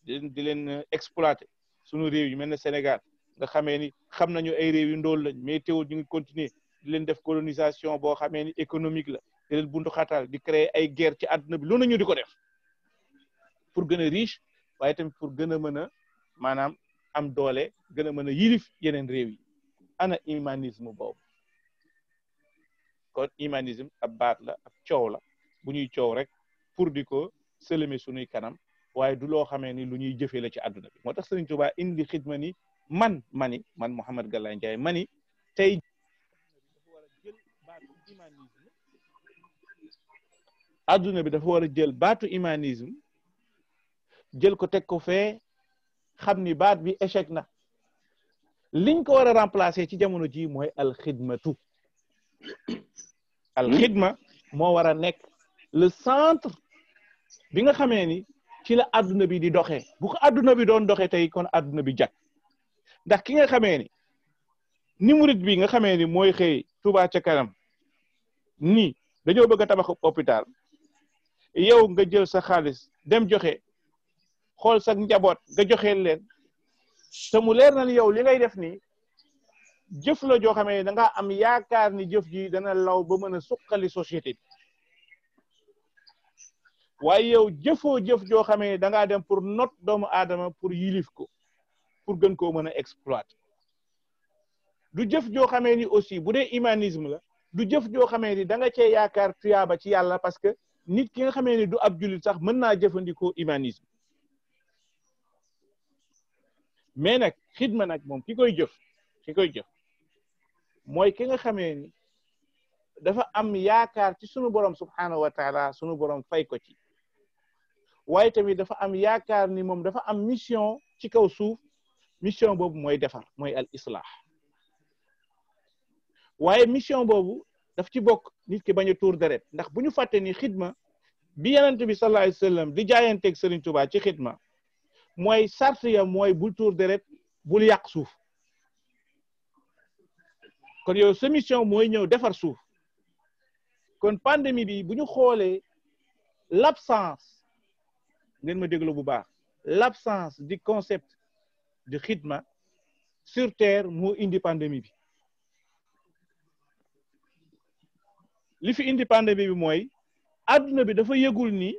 di leen exploiter sunu réew yu mel ne Sénégal nga xamee ni xam nañu ay réew yu ndóol lañ mais teewul ñu ngi continuer di leen def colonisation boo xamee ni économique la di leen buntu xatal di créer ay guerre ci àdduna bi loolu nañu di ko def pour gën a riche waaye tamit pour gën a mën a maanaam am doole gën a mën a yilif yeneen réew yi ana humanisme boobu kon humanisme ab baat la ab coow la bu ñuy coow rek pour di ko sëlëme suñuy kanam waaye du loo xamee ni lu ñuy jëfee la ci àdduna bi moo tax Sëriñ Tuubaa indi xidma ni man Mouhamed Galaye Ndiaye mani tey adduna bi dafa war a jël baatu humanisme jël ko teg ko fee xam ni baat bi échec na liñ ko war a remplacer ci jamono ji mooy alxidmatu alxidma moo war a nekk le centre bi nga xamee ni ci la adduna bi di doxee bu ko adduna bi doon doxee tey kon adduna bi jag ndax ki nga xamee ni murit bi nga xamee ni mooy xëy Touba ca kanam ni dañoo bëgg a tabax hôpital yow nga jël sa xaalis dem joxe xool sa njaboot nga joxe leen te mu leer na ni yow li ngay def nii jëf la joo xamee da ngaa am yaakaar ni jëf ji dana law ba mën a suqali société bi waaye yow jëfoo jëf joo xamee da ngaa dem pour not doomu aadama pour yilif ko pour gën koo mën a exploiter du jëf joo xamee ni aussi bu dee humanisme la du jëf joo xamee ni da nga cee yaakaar tuyaaba ci yàlla parce que nit ki nga xamee ni du ab jullit sax mën naa jëfandikoo humanisme mais nag xidma nag moom ki koy jëf mooy ki nga xamee ni dafa am yaakaar ci sunu borom subhanahu wa taala sunu borom fay ko ci waaye tamit dafa am yaakaar ni moom dafa am mission ci kaw suuf mission boobu mooy defar mooy al islah waaye mission boobu daf ci bokk nit ki bañ a tuur deret ndax bu ñu fàtte ni xidma bi yonent bi sallallahu alayhi wasallam di jaayanteeg Serigne Touba ci xidma mooy sart ya mooy bul tuur deret bul yàq suuf kon yow sa mission mooy ñëw defar suuf kon pandémie bi bu ñu xoolee l'absence ngeen ma déglu bu baax l'absence du concept de xidma sur terre moo indi pandémie bi li fi indi pandémie bi mooy adduna bi dafa yëgul ni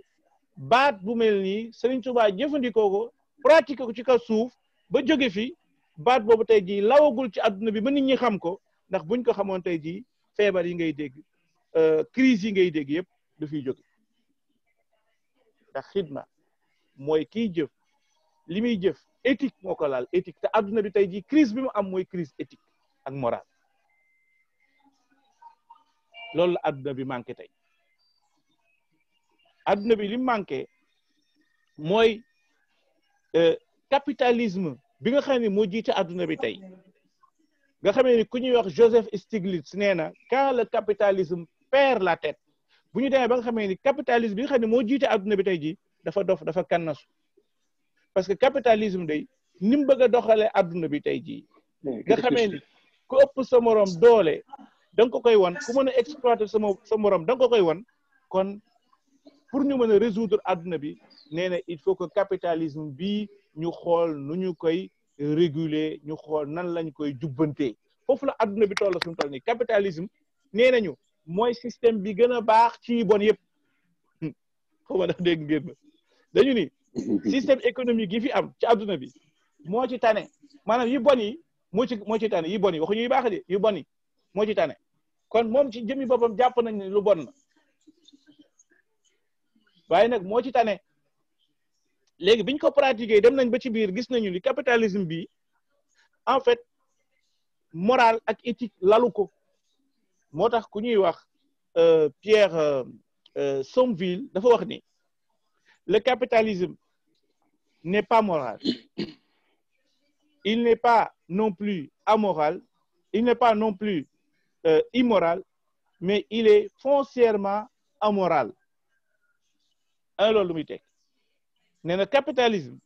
baat bu mel nii Serigne Touba jëfandikoo ko pratiquer ko ci kaw suuf ba jóge fi baat boobu tey jii lawagul ci adduna bi ba nit ñi xam ko ndax buñ ko xamoon tey jii feebar yi ngay dégg crise yi ngay dégg yëpp dafiy jóge ndax xidma mooy kiy jëf li muy jëf éthique moo ko laal éthique te adduna bi tey jii crise bi mu am mooy crise éthique ak morale loolu la adduna bi manqué tey adduna bi li manqué mooy capitalisme bi nga xam ne moo jiite adduna bi tey nga xamee ni ku ñuy wax Joseph Stiglitz nee na quand le capitalisme perd la tête bu ñu demee ba nga xamee ni capitalisme bi nga xam ne moo jiite adduna bi tey jii dafa dof dafa kannasu parce que capitalisme day ni mu bëgg a doxalee adduna bi tey jii nga xamee ni ku ëpp sa morom doole da nga ko koy wan ku mën a exploiter sa morom da nga ko koy wan kon pour ñu mën a résoudre adduna bi nee na il faut que capitalisme bi ñu xool nu ñu koy réguler ñu xool nan lañ koy jubbantee foofu la adduna bi toll suñu toll nii capitalisme nee nañu mooy système bi gën a baax ci bon yëpp xaw ma ndax dégg ngeen dañu ni système économique yi fi am ci adduna bi moo ci tane maanaam yi bon yi moo ci tane yi bon yi waxuñu yu baax de yu bon yi moo ci tane kon moom ci jëmi boppam jàpp nañ ne lu bon la waaye nag moo ci tane léegi biñ ko pratiquer dem nañ ba ci biir gis nañu ni capitalisme bi en fait moral ak éthique lalu ko moo tax ku ñuy wax Pierre Somville dafa wax ni le capitalisme n'est pas moral il n'est pas non plus amoral il n'est pas non plus immoral mais il est foncièrement amoral ana loolu lu muy teg nee na capitalisme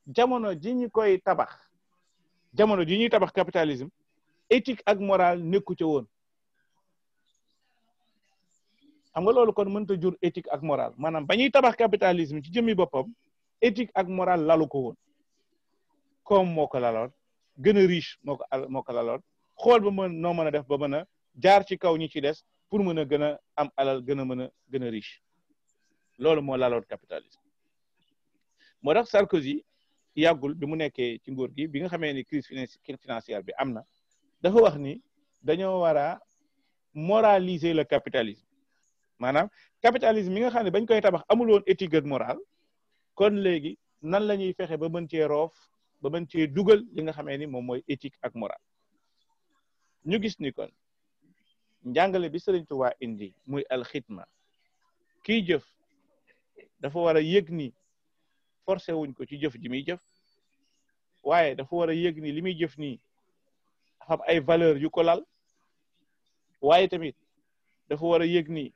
jamono ji ñu koy tabax jamono ji ñuy tabax capitalisme éthique ak morale nekku ca woon xam nga loolu kon mënta jur éthique ak morale maanaam ba ñuy tabax capitalisme ci jëmmi boppam éthique ak morale lalu ko woon comme moo ko laloon gën a riche moo ko laloon xool ba mën noo mën a def ba mën a jaar ci kaw ñi ci des pour mën a gën a am alal gën a mën a gën a riche loolu moo laloon capitalisme moo tax Sarkozy yàggul bi mu nekkee ci nguur gi bi nga xamee ni crise financière bi am na dafa wax ni dañoo war a moraliser le capitalisme maanaam capitalisme mi nga xam ne bañ koy tabax amul woon éthique ak morale kon léegi nan la ñuy fexe ba mën cee roof ba mën cee dugal li nga xamee ni moom mooy éthique ak morale ñu gis ni kon njàngale bi Sëriñ Tuubaa indi muy alxidma kiy jëf dafa war a yëg ni forcé wuñ ko ci jëf ji muy jëf waaye dafa war a yëg ni li muy jëf nii xam ay valeur yu ko lal waaye tamit dafa war a yëg ni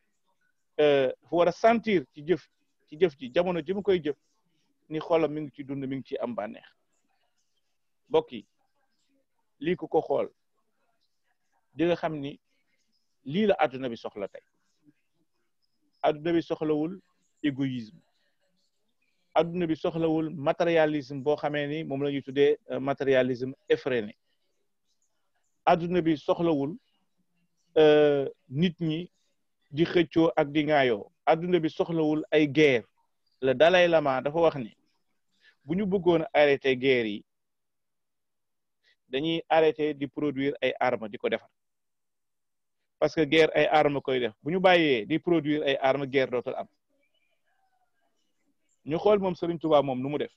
dafa war a sentir ci jëf ji jamono ji mu koy jëf ni xolam mi ngi ci dund mi ngi ci am bànneex mbokk yi lii ku ko xool di nga xam ni lii la adduna bi soxla tey adduna bi soxlawul égoïsme adduna bi soxlawul matérialisme boo xamee ni moom la ñuy tuddee matérialisme effréné adduna bi soxlawul nit ñi di xëccoo ak di ŋaayoo adduna bi soxlawul ay guerre le Dalai Lama dafa wax ni bu ñu bëggoon arrêter guerre yi dañuy arrêter di produire ay armes di ko defar parce que guerre ay armes koy def bu ñu bàyyee di produire ay armes guerre dootul am ñu xool moom Serigne Touba moom nu mu def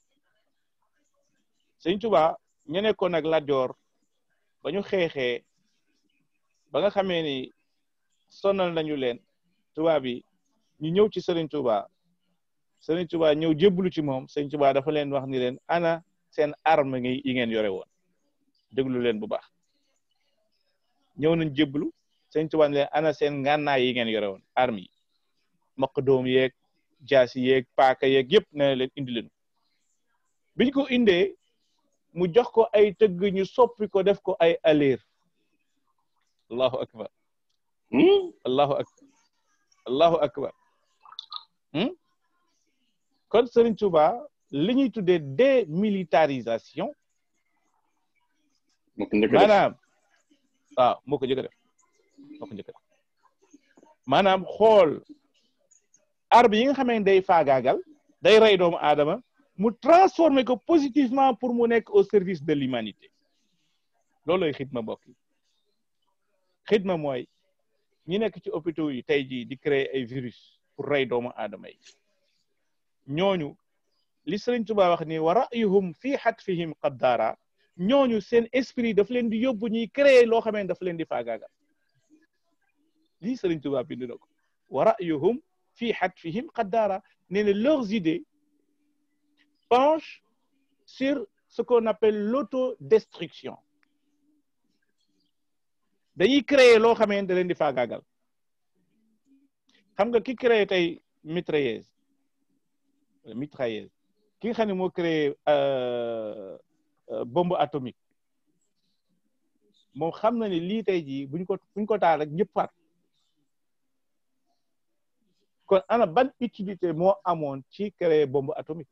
Serigne Touba ñu nekkoon ak Lat Joor ba ñu xeexee ba nga xamee ni sonal nañu leen tubaab bi ñu ñëw ci Serigne Touba ñëw jébbalu ci moom Serigne Touba dafa leen wax ni leen ana seen arme yi ngeen yore woon déglu leen bu baax ñëw nañ jébbalu Serigne Touba ni leen ana seen ngànnaay yi ngeen yore woon arme yi maq doom yeeg jaasi yeeg paaka yeeg yëpp nee na leen indi leen biñ ko indee mu jox ko ay tëgg ñu soppi ko def ko ay aleer allahu akbar allahu akbar kon Serigne Touba li ñuy tuddee démilitarisation maanaam waaw moo ko njëkk a def maanaam xool arme yi nga xam ne day faagaagal day rey doomu aadama mu transformer ko positivement pour mu nekk au service de l'humanité loolooy xidma mbokk yi xidma mooy ñi nekk ci hôpitaux yi tey jii di créer ay virus pour rey doomu aadama yi ñooñu li Sëriñ Tuubaa wax ni wa ra'yuhum fi hatfihim qaddaara ñooñu seen esprit daf leen di yóbbu ñuy créer loo xam ne daf leen di faagaagal lii Sëriñ Tuubaa bind na ko wa ra'yuhum fi hatfihim qaddaara nee na leurs idées penchent sur ce qu'on appelle l'autodestruction dañuy créer loo xamee da leen di faagaagal xam nga ki créé tey mitrailleuse ki nga xam ne moo créé bombe atomique moom xam na ni lii tey jii buñ ko taal rek ñëpp faat kon ana ban utilité moo amoon ci créer bombe atomique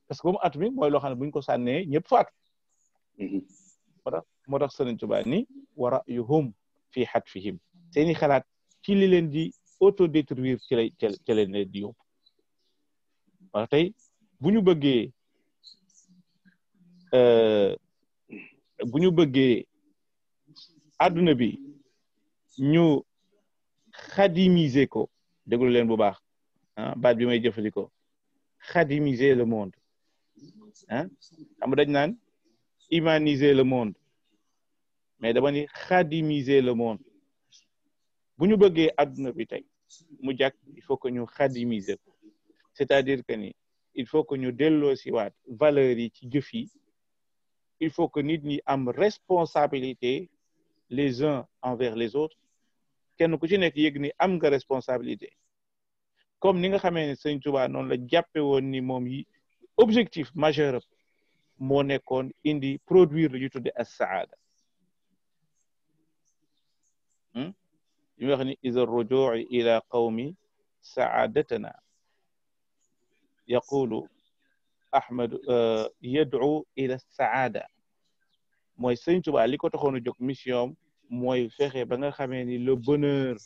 parce que bombe atomique mooy loo xam ne buñ ko sànnee ñëpp faatu moo tax Sëriñ Tuubaa ni wa ra'yuhum fi hatfihim seeni xalaat ci li leen di autodétruire ci leen di yóbbu wax tey bu ñu bëggee adduna bi ñu xadimiser ko déglu leen bu baax baat bi may jëfandikoo xadimiser le monde xam nga dañ naan humaniser le monde mais dama ni xadimiser le monde bu ñu bëggee adduna bi tey mu jàkk il faut que ñu xadimiser ko c'est-à-dire que ni il faut que ñu delloo si waat valeurs yi ci jëf yi il faut que nit ñi am responsabilité les uns envers les autres kenn ku ci nekk yëg ni am nga responsabilité comme ni nga xamee ne Sëñ Tuubaa noonu la jàppe woon ni moom yi objectif majeur moo nekkoon indi produire lu ñu tudde as-saada ñu wax ni iza rujuu ila qawmi saadatana yaqulu Ahmad yad'u ila saada mooy Sëñ Tuubaa li ko taxoon a jóg mission mooy fexe ba nga xamee ni le bonheur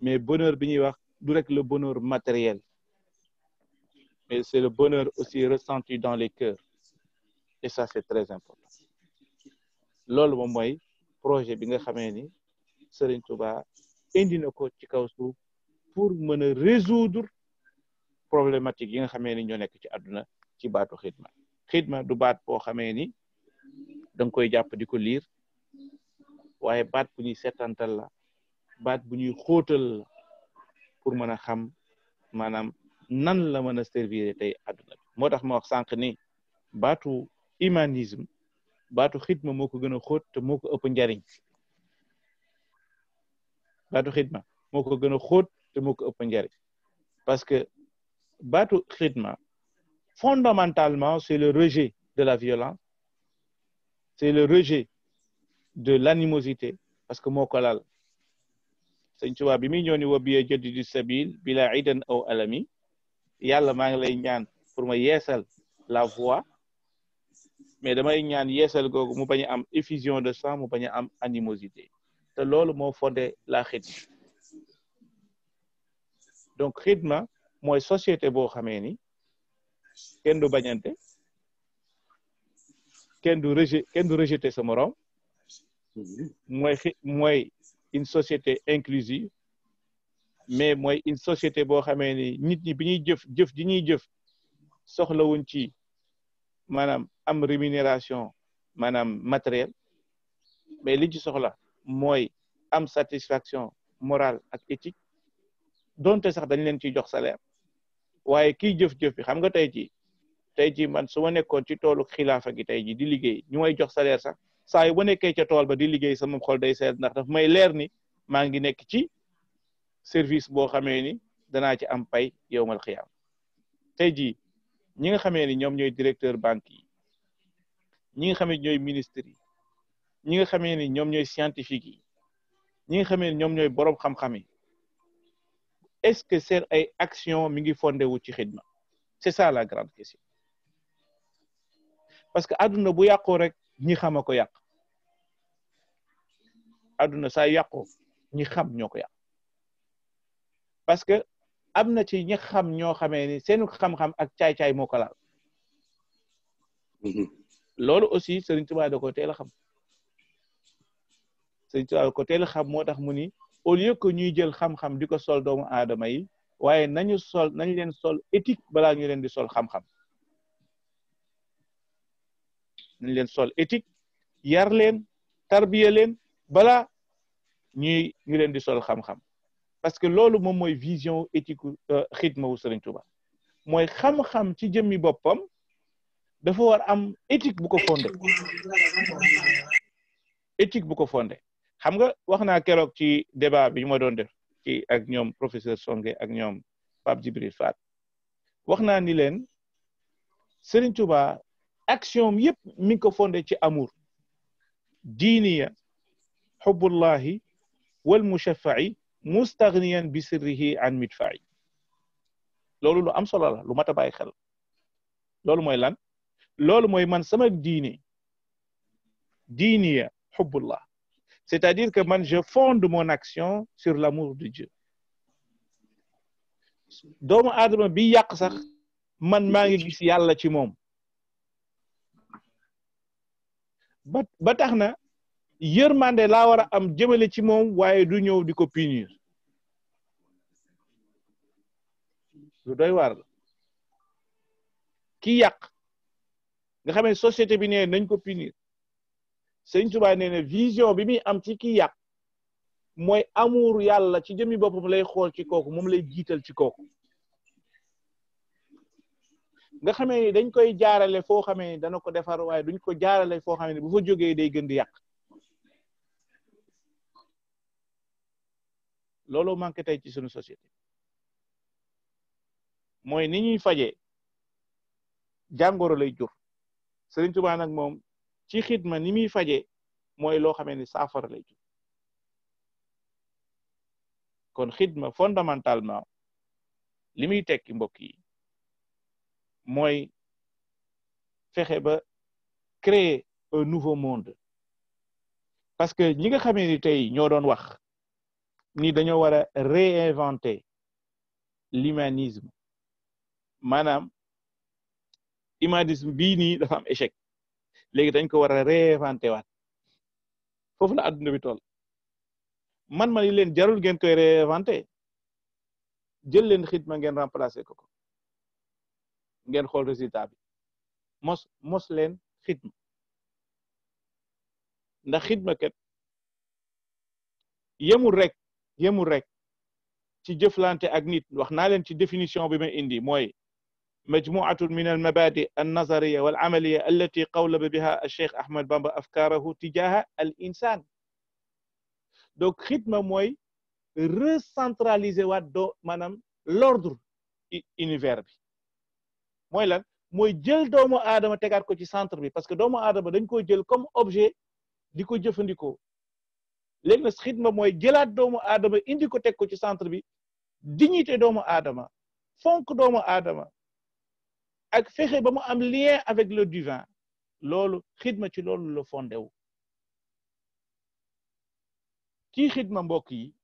mais bonheur bi ñuy wax du rek le bonheur matériel mais c'est le bonheur aussi ressenti dans les cœurs et ça c'est très important loolu moom mooy projet bi nga xamee ni Sëriñ Tuubaa indi na ko ci kaw suuf pour mën a résoudre problématique yi nga xamee ni ñoo nekk ci àdduna ci baatu xidma du baat boo xamee ni da nga koy jàpp di ko liir waaye baat bu ñuy seetantal la baat bu ñuy xóotal la pour mën a xam maanaam nan la mën a servir tey àdduna bi moo tax ma wax sànq ni baatu humanisme baatu xidma moo ko gën a xóot te moo ko ëpp njariñ baatu xidma moo ko gën a xóot te moo ko ëpp njariñ parce que baatu xidma fondamentalement c'est le rejet de la violence c'est le rejet de l'animosité parce que moo ko laal Sëñ Tuubaa bi muy ñëw ni wa biya jadidi sabil bila idan aw alami yàlla maa ngi lay ñaan pour ma yeesal la voie mais damay ñaan yeesal googu mu bañ a am effusion de sang mu bañ a am animosité te loolu moo fondé la xidma donc xidma mooy société boo xamee ni kenn du bañante kenn du rejeter sa morom mooy une société inclusive mais mooy une société boo xamee ni nit ñi bi ñuy jëf ji ñuy jëf soxlawuñ ci maanaam am rémunération maanaam matériel mais li ci soxla mooy am satisfaction morale ak éthique donte sax dañ leen ciy jox salaire waaye kiy jëf-jëf bi xam nga tey jii man su ma nekkoon ci toolu xilaafa gi tey jii di liggéey ñu may jox salaire sax saa yu ba nekkee ca tool ba di liggéey sama xol day seet ndax daf may leer ni maa ngi nekk ci service boo xamee ni danaa ci am pay yowmal xiyaam tey jii ñi nga xamee ni ñoom ñooy directeur banque yi ñi nga xamee ni ñooy ministres yi ñi nga xamee ni ñoom ñooy scientifique yi ñi nga xamee ni ñoom ñooy boroom xam-xam yi est-ce que seen ay action mi ngi fondé wu ci xidma c'est ça la grande question parce que àdduna bu yàqoo rek ñi xam a ko yàq àdduna saa yàqoo ñi xam ñoo ko yàq parce que am na ci ñi xam ñoo xamee ni seenu xam-xam ak caay-caay moo ko laal loolu aussi Sëriñ Tuubaa da ko teel a xam Sëriñ Tuubaa da ko teel a xam moo tax mu ni au lieu que ñuy jël xam-xam di ko sol doomu aadama yi waaye nañ leen sol éthique balaa ñu leen di sol xam-xam nañ leen sol éthique yar leen tarbiya leen balaa ñu leen di sol xam-xam parce que loolu moom mooy vision éthique xidma wu Sëriñ Tuubaa mooy xam-xam ci jëmmi boppam dafa war am éthique bu ko fondé éthique bu ko fondé xam nga wax naa keroog ci débat bi ñu ma doon def ci ak ñoom professeur Songe ak ñoom Pape Djibril Fall wax naa ni leen Sëriñ Tuubaa action yépp mi ngi ko fondé ci amour diiniya xubbullahi wal mushaffa'i mustaghniyan bi sirrihi an midfa'i loolu lu am solo la lu mat a bàyyi xel loolu mooy lan loolu mooy man sama diine diiniya xubbullah c'est-à-dire que man je fonde mon action sur l'amour de Dieu doomu aadama bi yàq sax man maa ngi gis yàlla ci moom ba tax na yërmande laa war a am jëmale ci moom waaye du ñëw di ko punir lu doy waar la ki yàq nga xam ne société bi nee nañ ko punir Sëñ Tuubaa nee na vision bi muy am ci ki yàq mooy amour yàlla ci jëmi boppam lay xool ci kooku moom lay jiital ci kooku nga xamee ni dañ koy jaarale foo xamee ni dana ko defar waaye duñ ko jaarale foo xamee ni bu fa jógee day gën di yàq loolu manqué tey ci suñu société mooy ni ñuy fajee jàngoro lay jur Sëriñ Tuubaa nag moom ci xidma ni muy fajee mooy loo xamee ni saafara lay jur kon xidma fondamentalement li muy tekki mbokk yi mooy fexe ba créer un nouveau monde parce que ñi nga xamee ni tey ñoo doon wax ni dañoo war a réinventer l'humanisme maanaam humanisme bii nii dafa am échec léegi dañ ko war a réinventer waat foofu la adduna bi toll man ma ni leen jarul ngeen koy réinventer jël leen xidma ngeen remplacer ko ngeen xool résultat bi mos leen xidma ndax xidma kat yemul rek ci jëflante ak nit wax naa leen ci définition bi ma indi mooy majmu'atun min al mabadi an nazariya wal amaliya allati qawlaba biha al cheikh Ahmad Bamba afkarahu tijaha al insan donc xidma mooy recentraliser waat doo maanaam l'ordre univers bi mooy lan mooy jël doomu aadama tegaat ko ci centre bi parce que doomu aadama dañ ko jël comme objet di ko jëfandikoo léegi nag xidma mooy jëlaat doomu aadama indi ko teg ko ci centre bi dignité doomu aadama fonk doomu aadama ak fexe ba mu am lien avec le divin loolu xidma ci loolu la fondé wu kii xidma mbokk yi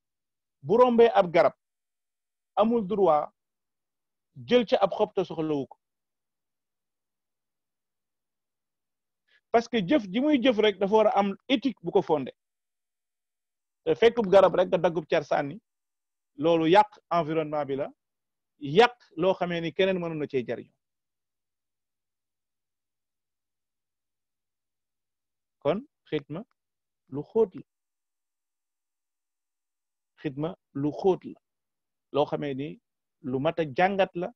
bu rombee ab garab amul droit jël ci ab xob te soxlawu ko parce que jëf ji muy jëf rek dafa war a am éthique bu ko fondé te fekkub garab rek nga daggub car sànni loolu yàq environnement bi la yàq loo xamee ni keneen mënoon na cee jariñu kon xidma lu xóot la xidma lu xóot la loo xamee ni lu mat a jàngat la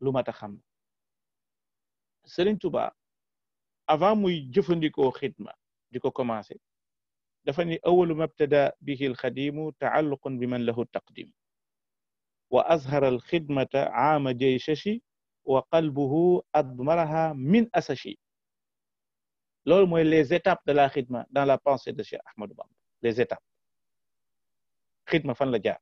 lu mat a xam Sëriñ Tuubaa avant muy jëfandikoo xidma di ko commencé dafa ni awalu mabtada bihi alxadimu taalluqun bi man lahu taqdim wa azhara alxidmata aama jayshashi wa qalbuhu admaraha min asashi loolu mooy les étapes de la xidma dans la pensée de Cheikh Ahmadou Bamba les étapes xidma fan la jaar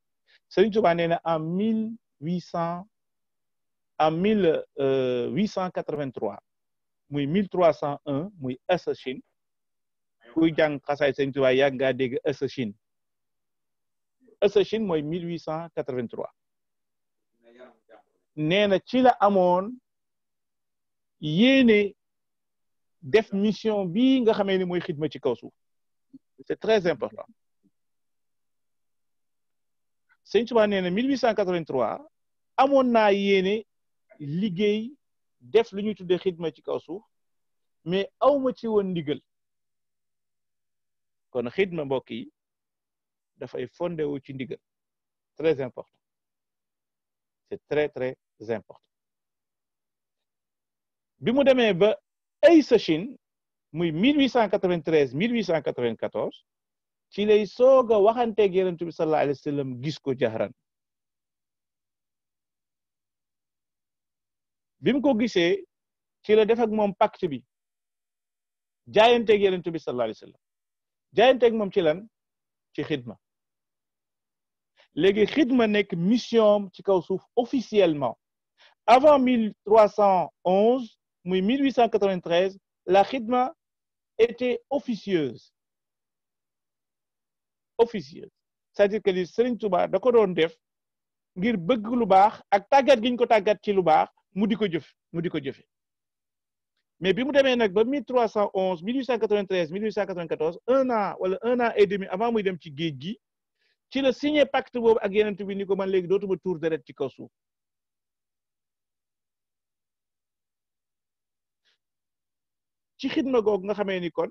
Sëriñ Tuubaa nee na en 1883 muy 1301 muy Asachine kuy jàng xasaay Sëriñ Tuubaa yàgg ngaa dégg Asachine mooy 1883 nee na ci la amoon yéene def mission bii nga xamee ni mooy xidma ci kaw suuf c'est très important Sëriñ Tuubaa nee na 1883 amoon naa yéene liggéey def lu ñuy tuddee xidma ci kaw suuf mais awma ci woon ndigal kon xidma mbokk yi dafay fondé wu ci ndigal très important c'est très très important bi mu demee ba ay Sachine muy 1893 1894 ci lay soog a waxanteeg Yonent bi sallallahu alayhi wa sallam gis ko jahran bi mu ko gisee ci la def ak moom pacte bi jaayanteeg yonent bi sallallahu alayhi wa sallam jaayanteeg moom ci lan ci xidma léegi xidma nekk mission ci kaw suuf officiellement avant 1311 muy 1893 la xidma était officieuse c'est-à-dire que li Serigne Touba da ko doon def ngir bëgg lu baax ak tàggat gi ñu ko tàggat ci lu baax mu di ko jëfe mais bi mu demee nag ba 1311 1893 1894 un an et demi avant muy dem ci géej gi ci la signé pacte boobu ak yeneen bi ni ko man léegi dootuma tuur deret ci kaw suuf ci xidma googu nga xamee ni kon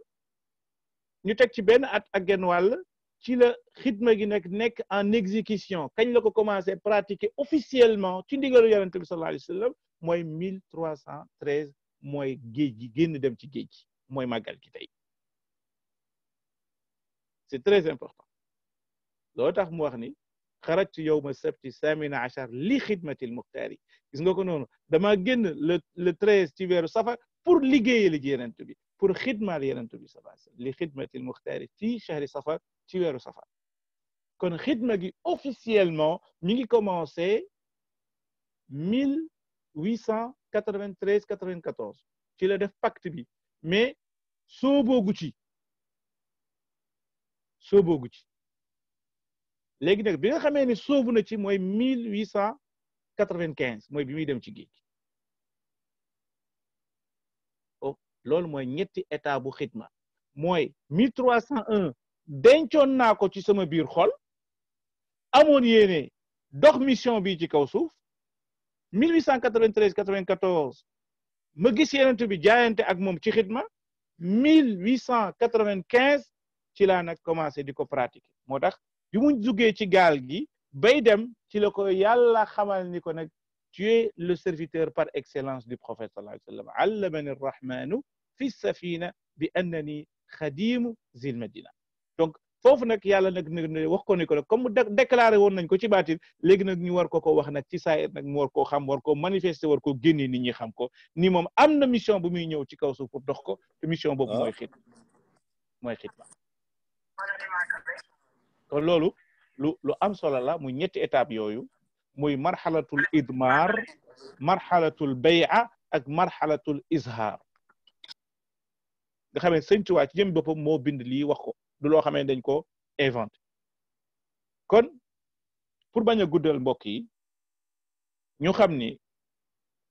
ñu teg ci benn at ak genn wàll ci la xidma gi nekk en exécution kañ la ko commencé pratiquer officiellement ci ndigalu yonent bi sallallahu alayhi wa sallam mooy 1313 mooy géej gi génn dem ci géej gi mooy màggal gi tey c'est très important loolu tax mu wax ni xarajtu yawma sabti samina achar li xidmatil muxtaari gis nga ko noonu dama génn le 13 ci weeru safar pour liggéeyal ji yonent bi pour xidmaal yonent bi sallallahu alayhi wa sallam li xidmatil muxtaari fi chahri safar ci weeru safar kon xidma gi officiellement mi ngi commencé 1893 94 ci la def pacte bi mais sooboogu ci léegi nag bi nga xamee ne soobu na ci mooy 1895 mooy bi muy dem ci géej oh loolu mooy ñetti état bu xidma mooy 1301 dencoon naa ko ci sama biir xol amoon yéene dox mission bi ci kaw suuf 1893 94 ma gis yenent bi jaayante ak moom ci xidma 1895 ci laa nag commencé di ko pratiquer moo tax bi mu duggee ci gaal gi bay dem ci la ko yàlla xamal ni ko nag tu es le serviteur par excellence du prophète sallallahu alayhi wa sallam allamani rrahmanu fi safina bi annani xadimu zil madina donc foofu nag yàlla nag wax ko ni ko nag comme déclaré woon nañ ko ci baatin léegi nag ñu war ko wax nag ci saayir nag mu war koo xam war koo manifester war koo génne nit ñi xam ko ni moom am na mission bu muy ñëw ci kaw suuf pour dox ko te mission boobu mooy xidma kon loolu lu am solo la muy ñetti étape yooyu muy marxalatul idmar marxalatul bay'a ak marxalatul izhar nga xamee Sëñ Tuubaa ci jëm boppam moo bind lii wax ko du loo xamee dañ ko inventé kon pour bañ a guddal mbokk yi ñu xam ni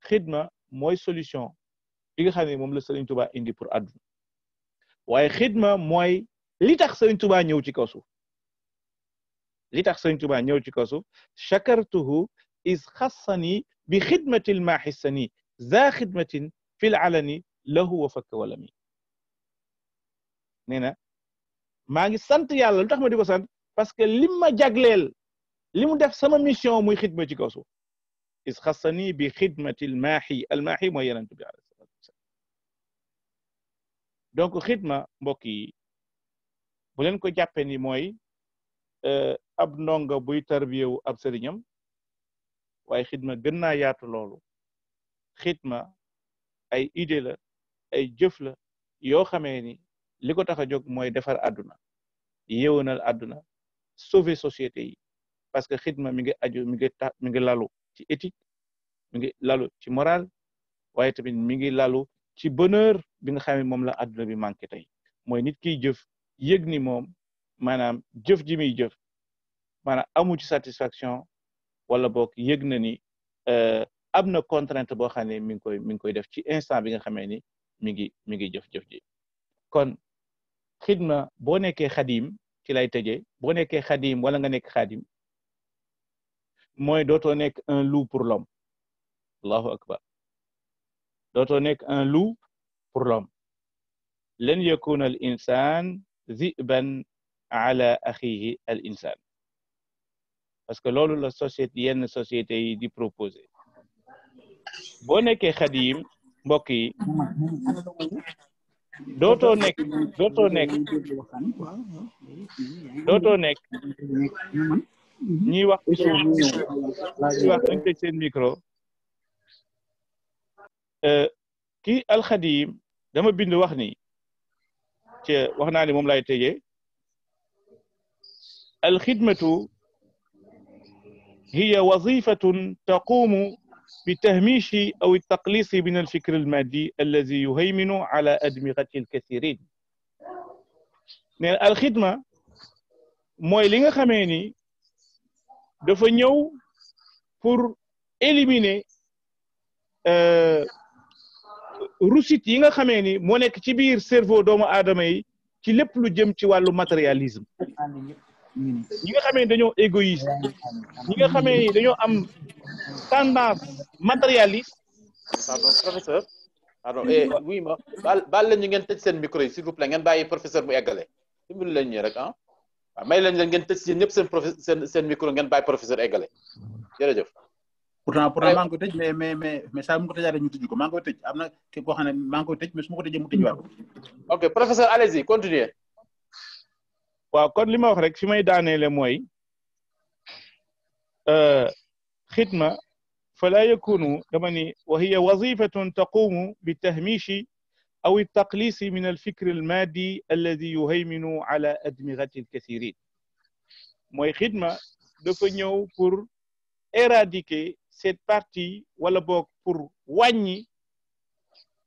xidma mooy solution bi nga xam ne moom la Sëriñ Tuubaa indi pour àdduna waaye xidma mooy li tax Sëriñ Tuubaa ñëw ci kaw suuf shakartuhu is xassani bi xidmatil maaxissani za xidmatin fil alani lahu wa fakka walami nee na maa ngi sant yàlla lu tax ma di ko sant parce que lim ma jagleel li mu def sama mission muy xidma ci kaw suuf is xassani bi xidmatil maaxi al maaxi mooy yonent bi alayhi salaatu wasalaam donc xidma mbokk yi bu leen ko jàppee ni mooy ab ndongo buy tarbiyewu ab sëriñam waaye xidma gën naa yaatu loolu xidma ay idée la ay jëf la yoo xamee ni li ko tax a jóg mooy defar àdduna yéwénal àdduna sauver société yi parce que xidma mi ngi aju mi ngi lalu ci éthique mi ngi lalu ci morale waaye tamit mi ngi lalu ci bonheur bi nga xam ne moom la àdduna bi manqué tey mooy nit kiy jëf yëg ni moom maanaam jëf ji muy jëf maanaam amu ci satisfaction wala boog yëg na ni am na contrainte boo xam ne mi ngi koy def ci instant bi nga xamee ni mi ngi jëf ji kon xidma boo nekkee xadim ci lay tëjee boo nekkee xadim wala nga nekk xadim mooy dootoo nekk un loup pour l'homme allahu akbar dootoo nekk un loup pour l'homme lan yakuna al insan ziban ala axihi al insan parce que loolu la yenn société yi di proposer boo nekkee xadim mbokk yi dootoo nekk ñiy wax ci suuf ñiy wax dañ tëj seen micro kii alxadim dama bind wax ni ci wax naa ni moom lay tëjee alxidmatu hiya wazifatun taqumu بتهميش أو التقليص من الفكر المادي الذي يهيمن على أدمغة الكثيرين. ne alxidma mooy li nga xamee ni dafa ñëw pour éliminer rusit yi nga xamee ni moo nekk ci biir cerveau doomu aadama yi ci lépp lu jëm ci wàllu matérialisme. ñi nga xamee ni dañoo égoïste, ñi nga xamee ni dañoo am tendance matérialiste. Pardon professeur. Pardon oui ma baal leen ñu ngeen tëj seen micro yi s'il vous plaît ngeen bàyyi professeur mu eggale. dimbali leen ñu rek ah waaw may leen ngeen tëj si ñëpp seen micro ngeen bàyyi professeur eggale jërëjëf. pourtant maa ngi koy tëj mais saa mu ko tëjaatee ñu tëj ko maa ngi koy tëj am na képp koo xam ne maa ngi koy tëj mais su ma ko tëjee mu tëj waat. ok professeur allez-y continuez. waaw kon li ma wax rek fi may daaneele mooy xidma fala yakunu dama ni wa hiya wazifatun taqumu bi tahmishi أو التقليص من الفكر المادي الذي يهيمن على أدمغة الكثيرين. mooy xidma dafa ñëw pour éradiquer cette partie wala boog pour wàññi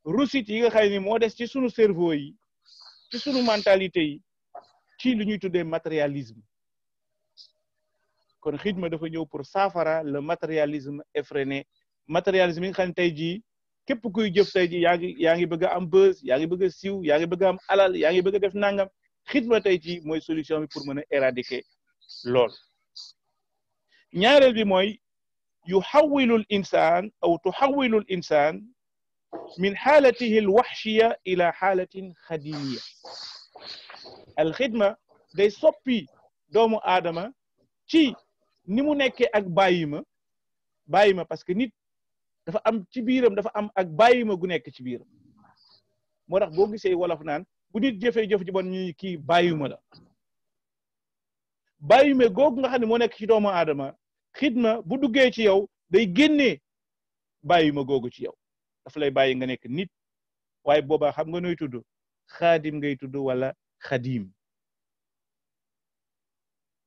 rusit yi nga xam ne moo des ci sunu cerveau yi ci sunu mentalité yi ci lu ñuy tuddee matérialisme. kon xidma dafa ñëw pour saafara le matérialisme effréné, matérialisme yi nga xam ne tey jii képp kuy jëf tey ji yaa ngi bëgg a am buzz, yaa ngi bëgg a siiw, yaa ngi bëgg a am alal, yaa ngi bëgg a def nangam. xidma tey ji mooy solution bi pour mën a éradiquer lool. ñaareel bi mooy yuxawilu l insaan aw tuxawilu l insaan min xaalatihi l waxshiya ila xaalatin xadimiya. al xidma day soppi doomu aadama ci ni mu nekkee ak bàyyi ma parce que nit dafa am ci biiram dafa am ak bàyyima gu nekk ci biiram. moo tax boo gisee wolof naan bu nit jëfee jëf ji bon ñu kii bàyyima la. bàyyima googu nga xam ne moo nekk ci doomu aadama xidma bu duggee ci yow day génnee bàyyima googu ci yow dafa lay bàyyi nga nekk nit waaye boobaa xam nga nooy tudd xaadim ngay tudd wala xadim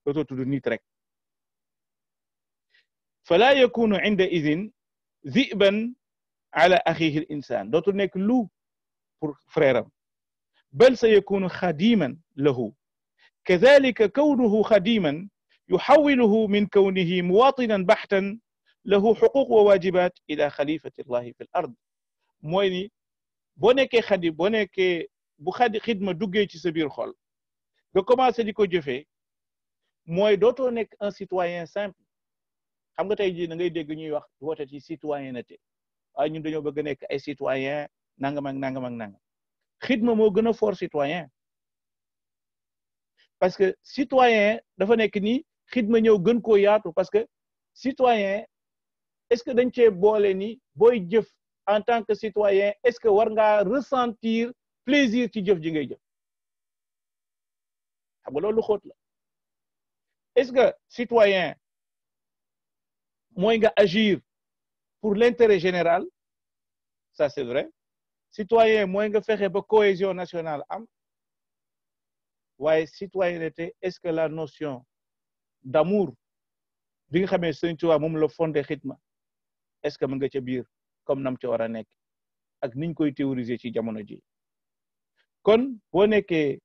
dootoo tudd nit rek. fala yakunu inda idin ذئبا على أخيه الإنسان دوتو نيك لو pour frère بل سيكون خديما له. كذلك كونه خديما يحوله من كونه مواطنا بحتا له حقوق وواجبات إلى خليفة الله في الأرض. mooy ni boo nekkee xadim boo nekkee bu xidma duggee ci sa biir xol nga commencé di ko jëfee mooy dootoo nekk un citoyen simple. xam nga tey jii da ngay dégg ñuy wax woote ci citoyenneté waaye ñun dañoo bëgg a nekk ay citoyen nangam ak nangam ak nangam. xidma moo gën a fort citoyen parce que citoyen dafa nekk ni xidma ñëw gën koo yaatu parce que citoyen est-ce que dañ cee boole ni booy jëf en tant que citoyen est-ce que war ngaa ressentir plaisir ci jëf ji ngay jëf. xam nga loolu xóot la. est-ce que citoyen mooy nga agir pour l'intérêt général, ça c'est vrai. Citoyen mooy nga fexe ba cohésion nationale am. waaye citoyenneté est-ce que la notion d'amour bi nga xamee Sëñ Tuubaa moom la fondé xidma est-ce que mën nga ca biir comme nam ca war a nekk ak niñ koy théoriser ci jamono ji. kon boo nekkee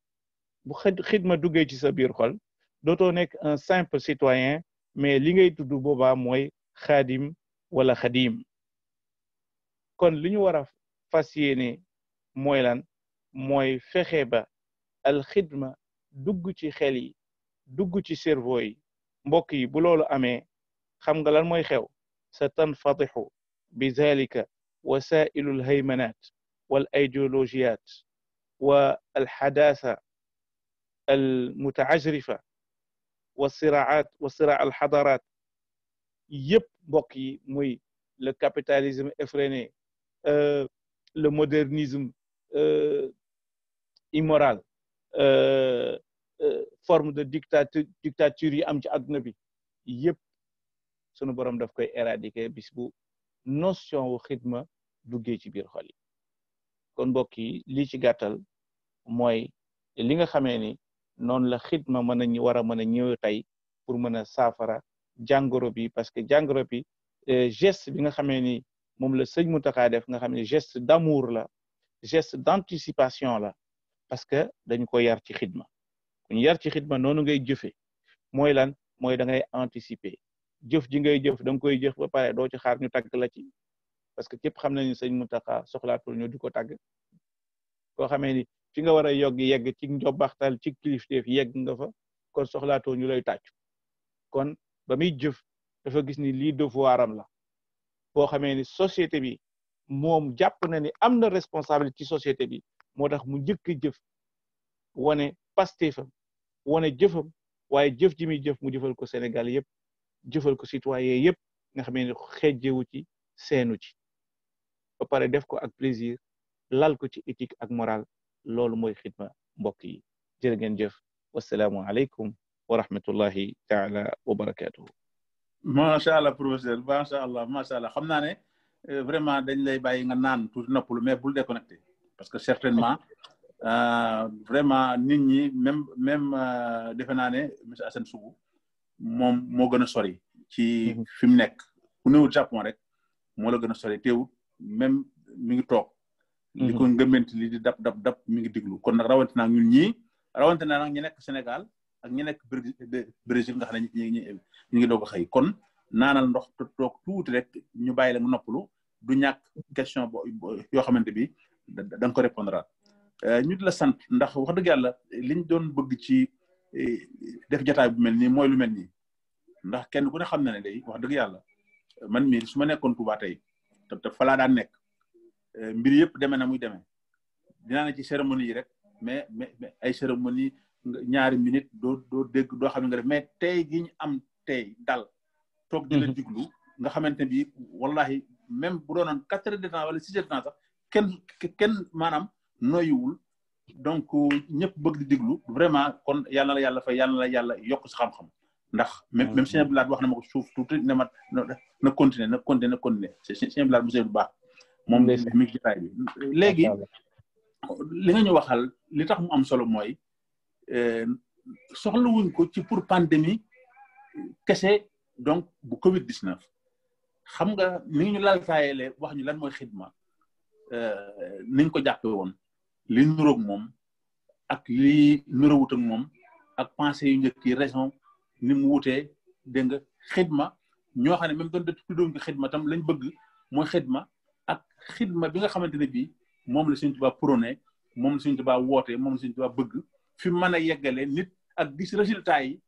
bu xidma duggee ci sa biir xol dootoo nekk un simple citoyen mais li ngay tudd boobaa mooy xaadim wala xadim. kon li ñu war a fas yéene mooy lan mooy fexe ba al xidma dugg ci xel yi dugg ci cerveau yi. mbokk yi bu loolu amee xam nga lan mooy xew sa tanfatixu bi zalika wasailu alhaymanat wal idéologiyat wa alxadaasa almutaajrifa wa siraat wa siraa alxadarat yëpp mbokk yi muy le capitalisme effréné, le modernisme immoral, forme de dictature yi am ci àdduna bi yëpp sunu borom daf koy éradiquer bis bu notion wu xidma duggee ci biir xol yi. kon mbokk yi lii ci gàttal mooy li nga xamee ni noonu la xidma mën a war a mën a ñëw tey pour mën a saafara jàngoro bi parce que jàngoro bi geste bi nga xamee ni moom la sëñ Mountakha def nga xam ne geste d'amour la geste d'anticipation la parce que dañu ko yar ci xidma ku ñu yar ci xidma noonu ngay jëfe mooy lan mooy da ngay anticiper jëf ji ngay jëf da nga koy jëf ba pare doo ci xaar ñu tàgg la ci parce que képp xam nañu sëñ Mountakha soxlaatul ñu di ko tàgg koo xamee ni fi nga war a yegg ci njobbaxtal ci kilifteef yegg nga fa kon soxlaatoo ñu lay tàccu kon ba muy jëf dafa gis ni lii devoiram la boo xamee ni société bi moom jàpp na ni am na responsabilité ci société bi moo tax mu njëkk jëf wane pastéefam wane jëfam waaye jëf ji muy jëf mu jëfal ko Sénégal yëpp jëfal ko citoyen yëpp nga xamee ni xejjewu ci seenu ci ba pare def ko ak plaisir lal ko ci éthique ak morale loolu mooy xidma mbokk yi jërë ngeen jëf wasalaamu aleykum wa rahmatullahi taala wa barakatuhu macha allah professeur macha allah xam naa ne vraiment dañ lay bàyyi nga naan tuuti noppalu mais bul déconnecté parce que certainement vraiment nit ñi même defe naa ne monsieur Assane Sougou moom moo gën a sori ci fi mu nekk ku néewul Japon rek moo la gën a sori teewul même mi ngi toog li ko ngëmment li di dab mi ngi diglu kon nag rawatina ñun ñii rawatina nag ñu nekk Sénégal ak ñu nekk Brésil nga xam ne ñu ngi doog a xëy kon naanal ndox te toog tuuti rek ñu bàyyi la nga noppalu du ñàkk question yoo xamante bi da nga ko répondre ñu di la sant ndax wax dëgg yàlla liñ doon bëgg ci def jotaay bu mel nii mooy lu mel nii ndax kenn ku ne xam na ne day wax dëgg yàlla man mii su ma nekkoon Touba tey te fa laa daan nekk mbir yëpp demee na muy demee dinaa ne ci cérémonie yi rek mais ay cérémonie ñaari minute doo dégg doo xam ne nga def mais tey gi ñu am tey dal toog di la diglu nga xamante bi wallahi même bu doonoon 4 heures de temps wala 6 heures de temps sax kenn maanaam noyyiwul donc ñëpp bëgg di diglu vraiment kon yàlla na la yàlla fay yàlla na la yàlla yokk sa xam-xam ndax même Sëñ Blaat wax na ma ko suuf tuuti ne ma na continuer Sëñ Blaat bu bu baax moom mi ngi jotaay bi léegi li nga ñu waxal li tax mu am solo mooy soxlawuñ ko ci pour pandémie kese donc bu Covid 19 xam nga ni ngi ñu laltaayeele wax ñu lan mooy xidma niñ ko jàppe woon li nuroog moom ak li nuroowut ak moom ak pensée yu njëkk yi raison ni mu wutee dégg nga xidma ñoo xam ne même doon tuddoon ko xidma tam lañ bëgg mooy xidma ak xidma bi nga xamante ne bii moom la Sëñ Tuubaa prôné moom la Sëñ Tuubaa woote moom la Sëñ Tuubaa bëgg fi mën a yeggale nit ak gis résultat yi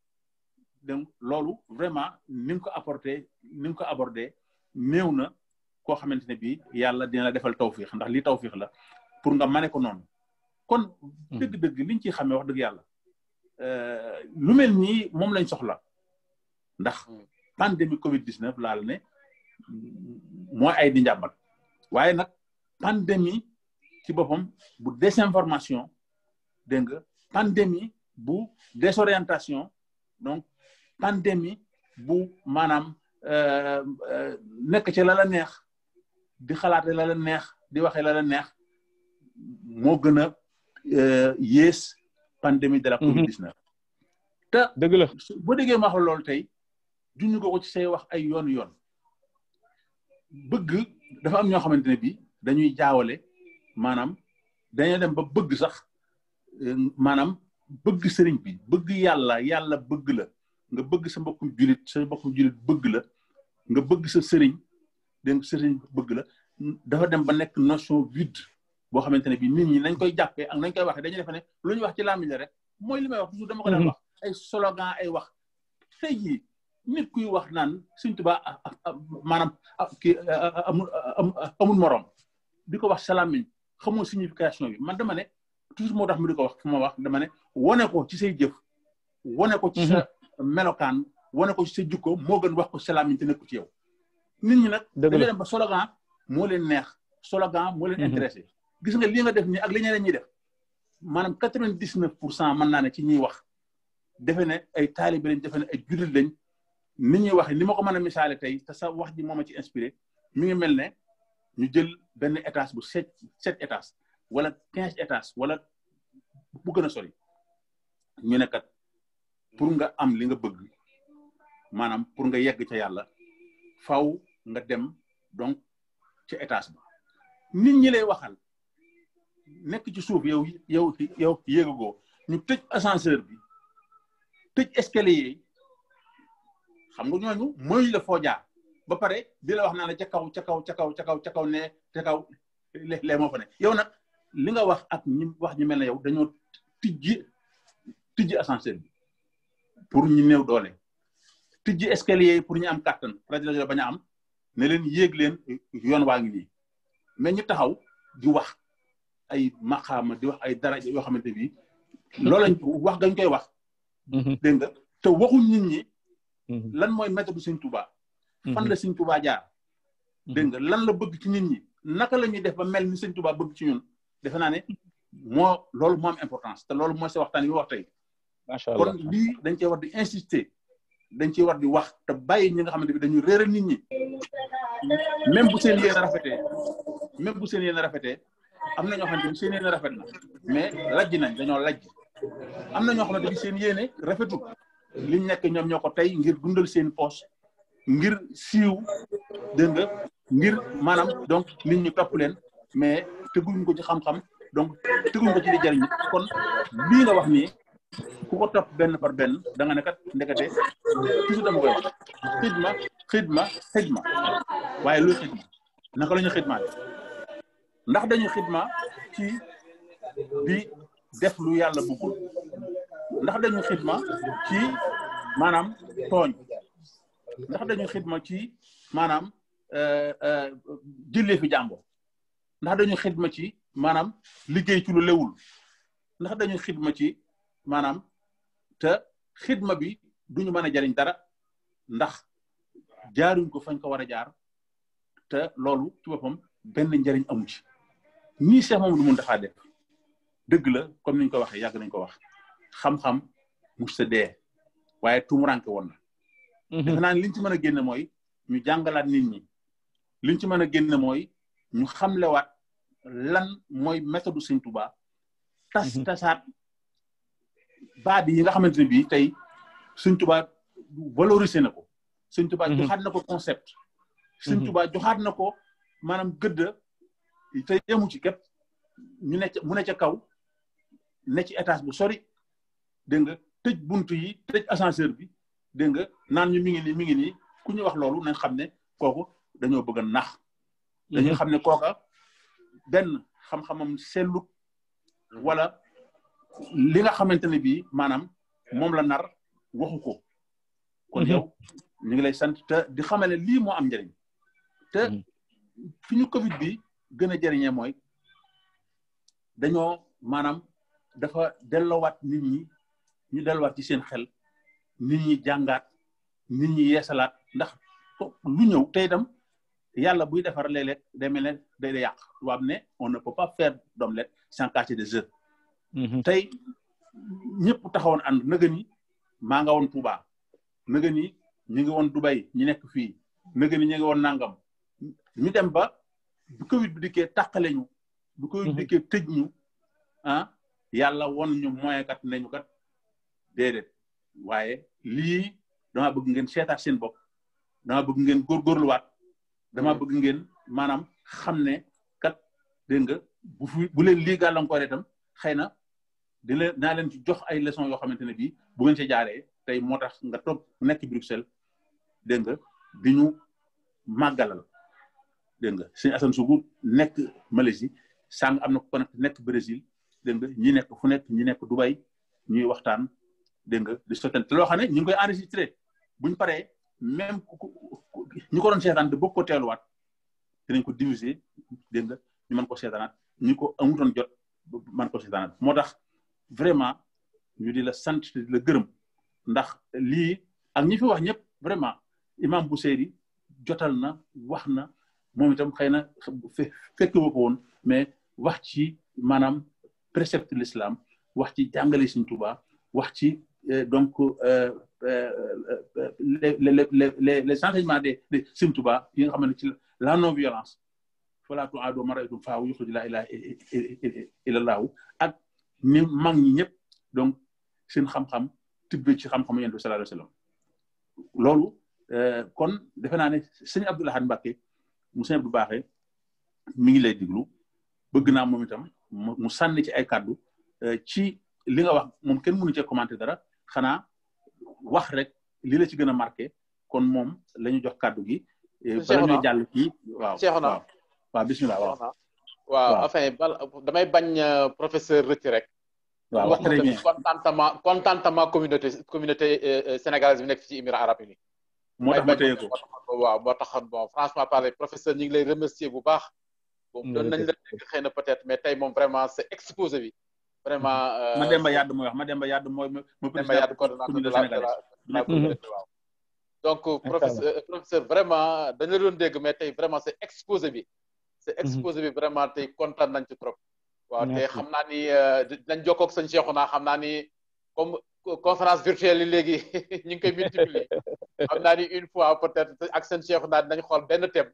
donc loolu vraiment ni nga ko apporté ni nga ko abordé néew na koo xamante ne bii yàlla dina la defal tawfiix ndax lii tawfiix la pour nga mane ko noonu kon dëgg-dëgg liñ ciy xamee wax dëgg yàlla lu mel nii moom lañ soxla ndax pandémie Covid 19 laal ne mooy ay di njàmbat waaye nag pandémie ci boppam bu désinformation dégg nga pandémie bu désorientation donc pandémie bu maanaam nekk ci la la neex di xalaate la la neex di waxee la la neex moo gën a yées pandémie de la Covid 19 te dëgg la boo déggee ma wax la loolu tey juñu ko ci say wax ay yoon bëgg dafa am ñoo xamante ne bi dañuy jaawale maanaam dañoo dem ba bëgg sax maanaam bëgg sëriñ bi bëgg yàlla bëgg la nga bëgg sa mbokkum julit bëgg la nga bëgg sa sëriñ dégg sëriñ bëgg la dafa dem ba nekk notion vide boo xamante ne bi nit ñi nañ koy jàppee ak nañ koy waxee dañuy defe ne lu ñu wax ci làmmiñ la rek mooy li may wax toujours dama ko daan wax ay slogan ay wax tey jii nit kuy wax naan Sëñ Tuubaa maanaam kii amul morom di ko wax sa làmmiñ xamoo signification bi man dama ne toujours moo tax mu di ko wax fu ma wax dama ne wane ko ci say jëf wane ko ci sa melokaan wane ko ci sa jikko moo gën wax ko sa làmmiñ te nekku ci yow nit ñi nag dañoo dem ba slogan moo leen neex slogan moo leen intéressé gis nga li nga def nii ak li ñeneen ñi def maanaam 99% mën naa ne ci ñuy wax defe ne ay taalibe lañ defe ne ay jullit lañ nit ñuy waxee ni ma ko mën a misaale tey te sa wax ji moo ma ci inspiré mi ngi mel ne ñu jël benn étage bu sept étages wala 15 étages wala bu gën a sori ñu ne kat pour nga am li nga bëgg maanaam pour nga yegg ca yàlla faw nga dem donc ci étage ba nit ñi lay waxal nekk ci suuf yow yéegagoo ñu tëj ascenseur bi tëj escalier yi xam nga ñooñu mooy la foo jaar ba pare di la wax naa la ca kaw ne ca kaw lee moo fa ne yow nag li nga wax ak ñi wax ñu mel ne yow dañoo tijji ascenseur bi pour ñu néew doole tijji escalier yi pour ñu am kàttan rajo bañ a am ne leen yéeg leen yoon waa ngi nii mais ñu taxaw di wax ay maqaama di wax ay daraja yoo xamante bi loolu lañ wax gañ koy wax dégg nga te waxuñ nit ñi lan mooy méthode Sëñ Tuubaa fan la Sëñ Tuubaa jaar dégg nga lan la bëgg ci nit ñi naka la ñuy def ba mel ni Sëñ Tuubaa bëgg ci ñun defe naa ne loolu moo am importance te loolu mooy sa waxtaan yi wax tey macha allah kon lii dañ cee war di insister dañ cee war di wax te bàyyi ñi nga xamante bi dañu réeral nit ñi même bu seen yéene rafetee am na ñoo xamante ni seen yéene rafet na mais lajj nañ dañoo lajj am na ñoo xamante ni seen yéene rafetul liñ nekk ñoom ñoo ko tey ngir dundal seen poche ngir siiw dégg nga ngir maanaam donc nit ñi topp leen mais teguñ ko ci xam-xam donc teguñ ko ci di jariñ kon lii nga wax nii ku ko topp benn par benn da nga ne kat ndekete toujours dama koy wax xidma waaye luy xidma naka la ñu xidma ndax dañu xidma ci di def lu yàlla bëggul ndax dañu xidma ci maanaam tooñ ndax dañu xidma ci maanaam jëlee fi jàmbo ndax dañu xidma ci maanaam liggéey ci lu lewul ndax dañu xidma ci maanaam te xidma bi duñu mën a jariñ dara ndax jaaruñ ko fañ ko war a jaar te loolu ci boppam benn njariñ amu ci nii Cheikh Mamadou Mountakha def dëgg la comme niñ ko waxee yàgg nañ ko wax xam-xam mus sa dee waaye tumuranke woon na defe naa liñ ci mën a génne mooy ñu jàngalaat nit ñi liñ ci mën a génne mooy ñu xamlewaat lan mooy méthode Sëñ Tuubaa tasaat baat yi nga xamante ne bii tey Sëñ Tuubaa valorisé na ko Sëñ Tuubaa joxaat na ko concept Sëñ Tuubaa joxaat na ko maanaam gëdd te yemu ci képp ñu ne mu ne ca kaw ne ci étage bu sori dégg nga tëj buntu yi tëj ascenseur bi dégg nga naan ñu mi ngi nii ku ñu wax loolu nañ xam ne kooku dañoo bëgg a nax dañuy xam ne kooka benn xam-xamam sellut wala li nga xamante ne bii maanaam moom la nar waxu ko kon yow ñu ngi lay sant te di xamale lii moo am njëriñ te fi ñu Covid bi gën a jëriñee mooy dañoo maanaam dafa delloowaat nit ñi ñu delluwaat ci seen xel nit ñi jàngaat nit ñi yeesalaat ndax lu ñëw tey itam yàlla buy defar léeg-léeg day mel ne day yàq tubaab ne on ne peut pas faire d'omelette sans casser des œufs tey ñëpp taxawoon ànd nëga ni maa nga woon Touba nëga ni ñu ngi woon Dubai ñu nekk fii nëga ni ñu ngi woon nangam ñu dem ba bu Covid bi dikkee tàqale ñu bu Covid bi dikkee tëj ñu yàlla won ñu moyen kat nañu kat déedéet waaye lii dama bëgg ngeen seetaat seen bopp dama bëgg ngeen góorgóorluwaat dama bëgg ngeen maanaam xam ne kat dégg nga bu leen lii gàllankoor itam xëy na dinaa leen ci jox ay leçons yoo xamante ne bii bu ngeen ci jaaree tey moo tax nga toog nekk Bruxelles dégg nga di ñu màggalal dégg nga sëñ Assane Sougou nekk Malaisie sàng am na ko nekk Brésil dégg nga ñi nekk fu nekk ñi nekk Dubai ñuy waxtaan dégg nga di sottante te loo xam ne ñu ngi koy enregistré buñ paree même ñi ko doon seetaan de bëgg ko teeluwaat dinañ ko diviser dégg nga ñu mën ko seetaanaat ñi ko amutoon jot mën ko seetaanaat moo tax vraiment ñu di la sant di la gërëm ndax lii ak ñi fi wax ñëpp vraiment imam Bousséri jotal na wax na moom itam xëy na fekk woo ko woon mais wax ci maanaam précepte l'islam wax ci jàngale Sëñ Tuubaa wax ci donc les enseignements de Sëñ Tuubaa yi nga xam ne ci la non violence falaa tu'aadu maa ra'aytum faahu yuxriju laa ilaaha illallaahu ak ni mag ñi ñëpp donc seen xam-xam tibbee ci xam-xamu Yonent bi sallallahu alayhi wa sallam loolu kon defe naa ne sëñ Abdou Lahad Mbacké mu sëñ Abdou Baaxe mi ngi lay diglu bëgg naa moom itam mu sànni ci ay kàddu ci li nga wax moom kenn mënu cee commenter dara xanaa wax rek li la ci gën a marqué kon moom la ñu jox kàddu gi. bala ñuy jàll ci waaw waaw bismillah waaw enfin damay bañ professeur rëcc rek. waaw wax très bien contentement communauté sénégalaise bi nekk ci Émirats arabes unis. moo tax ma téye ko waaw moo tax bon franchement parler professeur ñu ngi lay remercier bu baax. bon doon nañ la dégg xëy na peut-être mais tey moom vraiment c'est exposé bi. vraiment. Mademba Yade mooy wax Mademba Yade mooy président communauté sénégalaise de la communauté waaw. donc professeur vraiment dañu la doon dégg mais tey vraiment c'est exposé bi. c'est exposé bi vraiment tey kontaan nañ ci trop. waaw te xam naa ni dinañ jokkoo ak sëñ Cheikhouna xam naa ni comme conférence virtuelle yi léegi ñu ngi koy multiplier xam naa ni une fois peut-être ak sëñ Cheikhouna dinañ xool benn thème.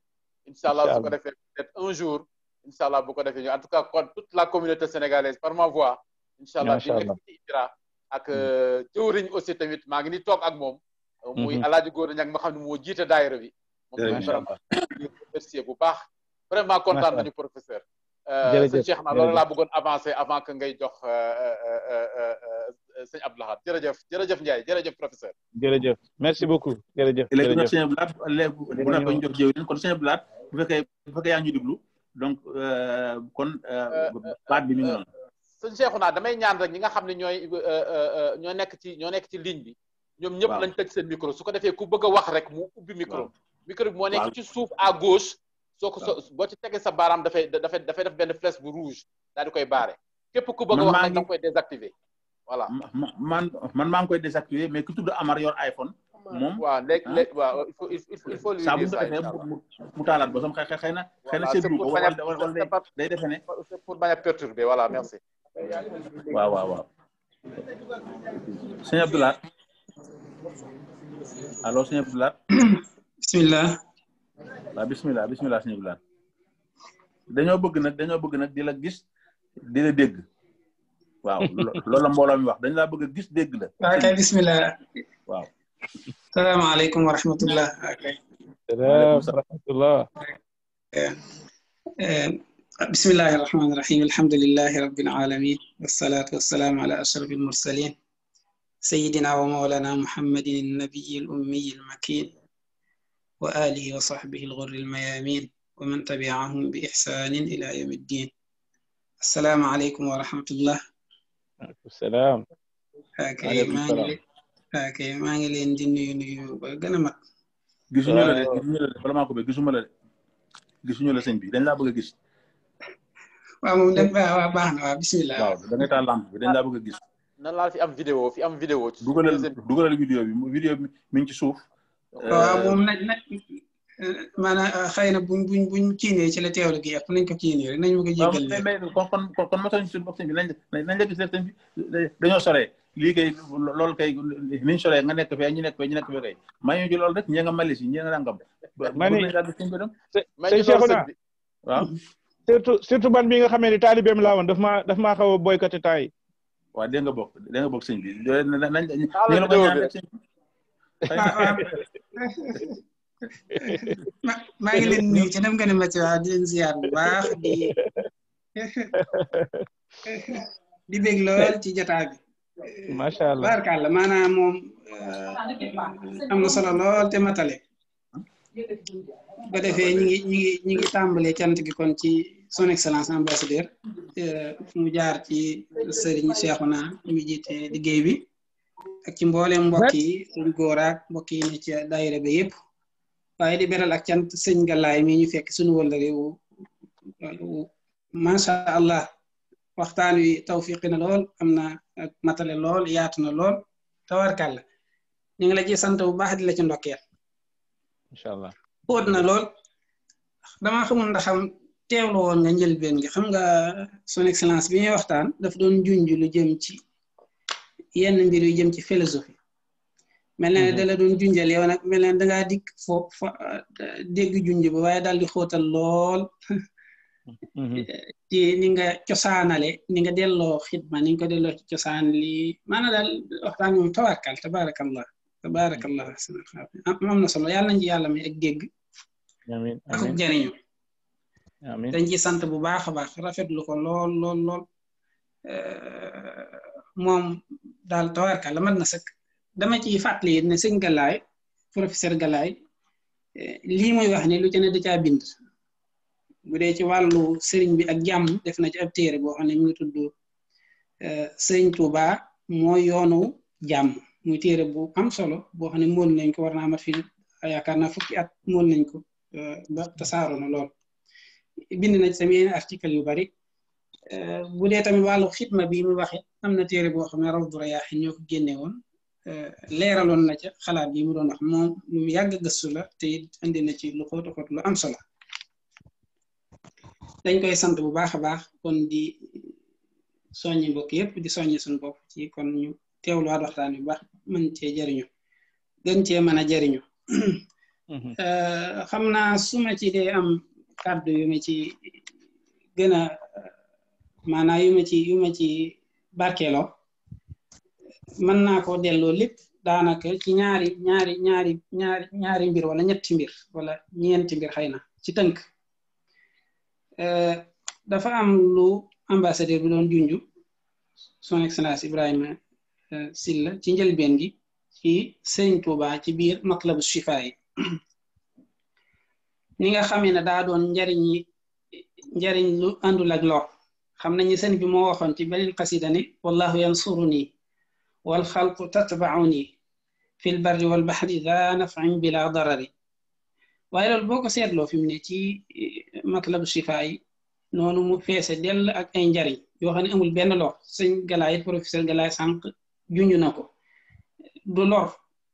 incha allah su ko defee peut-être un jour incha allah bu ko defee ñu en tout cas kon toute la communauté sénégalaise par ma voix. incha allah di nekk ci ITRA ak jëwriñ aussi tamit maa ngi ni toog ak moom. muy Alaaji Góor ñag ma xam ne moo jiite daayira bi. moom vraiment remercier bu baax. vraiment kontaan nañu professeur. sëñ Cheikh na loolu laa bëggoon avancer avant que ngay jox sëñ Abdou Lahad jërëjëf Ndiaye jërëjëf professeur. jërëjëf merci beaucoup jërëjëf. léegi nag sëñ Abdou Lahad léegi bu nekk ñu jox jëwriñ kon sëñ Abdou Lahad bu fekkee yaa ngi déglu donc kon baat bi mi ngi noonu. sëñ Cheikhouna damay ñaan rek ñi nga xam ne ñoo nekk ci ligne bi. ñoom ñëpp lañ tëj seen micro su ko defee ku bëgg a wax rek mu ubbi micro. micro bi moo nekk ci suuf à gauche. boo ci tegee sa baaraam dafay def benn flèche bu rouge daal di koy baare. képp ku bëgg a wax nag da nga koy désactiver. voilà man maa ngi koy désactiver mais ku tudd Amar yor iPhone. moom waaw léegi waaw il faut lui saa bu dire ça mu taalaat ba sam xëy na seetlu ko wala day defe ne c'est pour bañ a perturber voilà merci. waaw sëñ Abdou Lahad allo sëñ Abdou Lahad bismillah waaw bismillah sëñ Abdou Lahad dañoo bëgg nag di la gis di la dégg waaw loolu la mbooloo mi wax dañ laa bëgg a gis dégg la waaw kay bismillah waaw salaamaaleykum wa rahmatullah salaam wa rahmatullah bismillahi rahmani rahim alhamdulillahi rabbil alamin wassalatu wassalamu ala ashrafil mursalin سيدنا ومولانا محمد النبي الأمي المكين وآله وصحبه الغر الميامين ومن تبعهم بإحسان إلى يوم الدين السلام عليكم ورحمة الله. السلام. Okay, maa ngi leen di nuyu ba gën a mat. gisuñu la de bala maa ko be gisuñu la sëñ bi dañ laa bëgg a gis. waaw moom dañ waaw baax na waaw bismillah. waaw da ngay taal lampe bi dañ laa bëgg a gis. nan laa fi am vidéo ci dugalal vidéo bi mi ngi ci suuf. waaw moom nag maanaam xëy na buñ kiinee ci la teewlu gi yëpp nañ ko kiinee rek nañ ma ko jéggal kon ma soñ suñu bi nañ la gis rek sëñ bi dañoo soree lii kay loolu kay niñ soree nga nekk fee ñu nekk fee kay maa ngi ci loolu rek ñee nga Malaisie ñee nga nangam sëñ Cheikhouna waaw surtout ban bi nga xamee ni taalibeem laa woon daf maa xaw a boycotté temps yi. waaw dégg nga bokk sëñ bi maa ngi leen nuyu ci nam gën a métti waaw di leen ziar bu baax di bég lool ci jotaay bi. macha allah barkalla maanaam moom am na solo lool te matale. ba defee ñi ngi tàmbalee cant gi kon ci son excellence ambassadeur mu jaar ci Serigne Cheikhouna mi jiite liggéey bi ak ci mboolem mbokk yi suñ góor ak mbokk yi ne ci daayira bi yëpp waaye di beral ak cant sëñ Galaay mi ñu fekk suñu wala réew macha allah waxtaan wi tawfiqi na lool am na ak matale lool yaatu na lool tawarkàlla ñu ngi la ci sant bu baax di la ci ndokkeel incha allah póot na lool dama xamul ndax xam teewlu woon nga njëlbeen gi xam nga son excellence bi ñuy waxtaan daf doon junj lu jëm ci yenn mbir yu jëm ci philosophie mel na ne da la doon junjal yow nag mel na dangaa dikk foofu dégg junj ba waaye daal di xóotal lool ci ni nga cosaanale ni nga delloo xidma ni nga ko delloo ci cosaan li maanaam daal waxtaan moom tabarakallah am na solo yàlla nañ ci yàlla may ak dégg ak jariñu dañ ci sant bu baax a baax rafetlu ko lool moom daal tabarakallah mat na sëkk dama ciy fàttali ne sëñ Galaay professeur Galaay lii muy wax ne lu ci ne da caa bind bu dee ci wàllu sëriñ bi ak jàmm def na ci ab téere boo xam ne mu ngi tudd sëriñ Touba mooy yoonu jàmm muy téere bu am solo boo xam ne mool nañ ko war naa mat fii yaakaar naa fukki at mool nañ ko ba tasaaroo na lool bind na ci tamit yeneen article yu bari bu dee tamit wàllu xidma bi mu waxe am na téere boo xam ne Rawdu Rayaahin ñoo ko génne woon leeraloon na ca xalaat yi mu doon wax moom mu yàgg gëstu la te it indi na ci lu xóotu xóot lu am solo dañ koy sant bu baax a baax kon di soññi mbokk yëpp di soññi suñu bopp ci kon ñu teewluwaat waxtaan bi baax mën cee jariñu gën cee mën a jariñu xam naa suma ci dee am kàddu yu ma ci gën a maanaam yu ma ci barkeeloo mën naa ko delloo lépp daanaka ci ñaari mbir wala ñetti mbir wala ñeenti mbir xëy na ci tënk dafa am lu ambassadeur bi doon junju son excellence Ibrahima Silla ci njëlbeen gi ci Sëriñ Tuuba ci biir matlabu shifa yi ni nga xamee ne daa doon njariñ lu àndul ak lor xam nañu sëñ bi moo waxoon ci beneen xasida ne wallahu yansuruni wal xalqu tatbauni fi l barri wal baxri da nafin bila darari waaye loolu boo ko seetloo fi mu ne ci matlabu shifa yi noonu mu feese dell ak ay njariñ yoo xam ne amul benn lor sëñ Galaay professeur Galaay sànq junj na ko du lor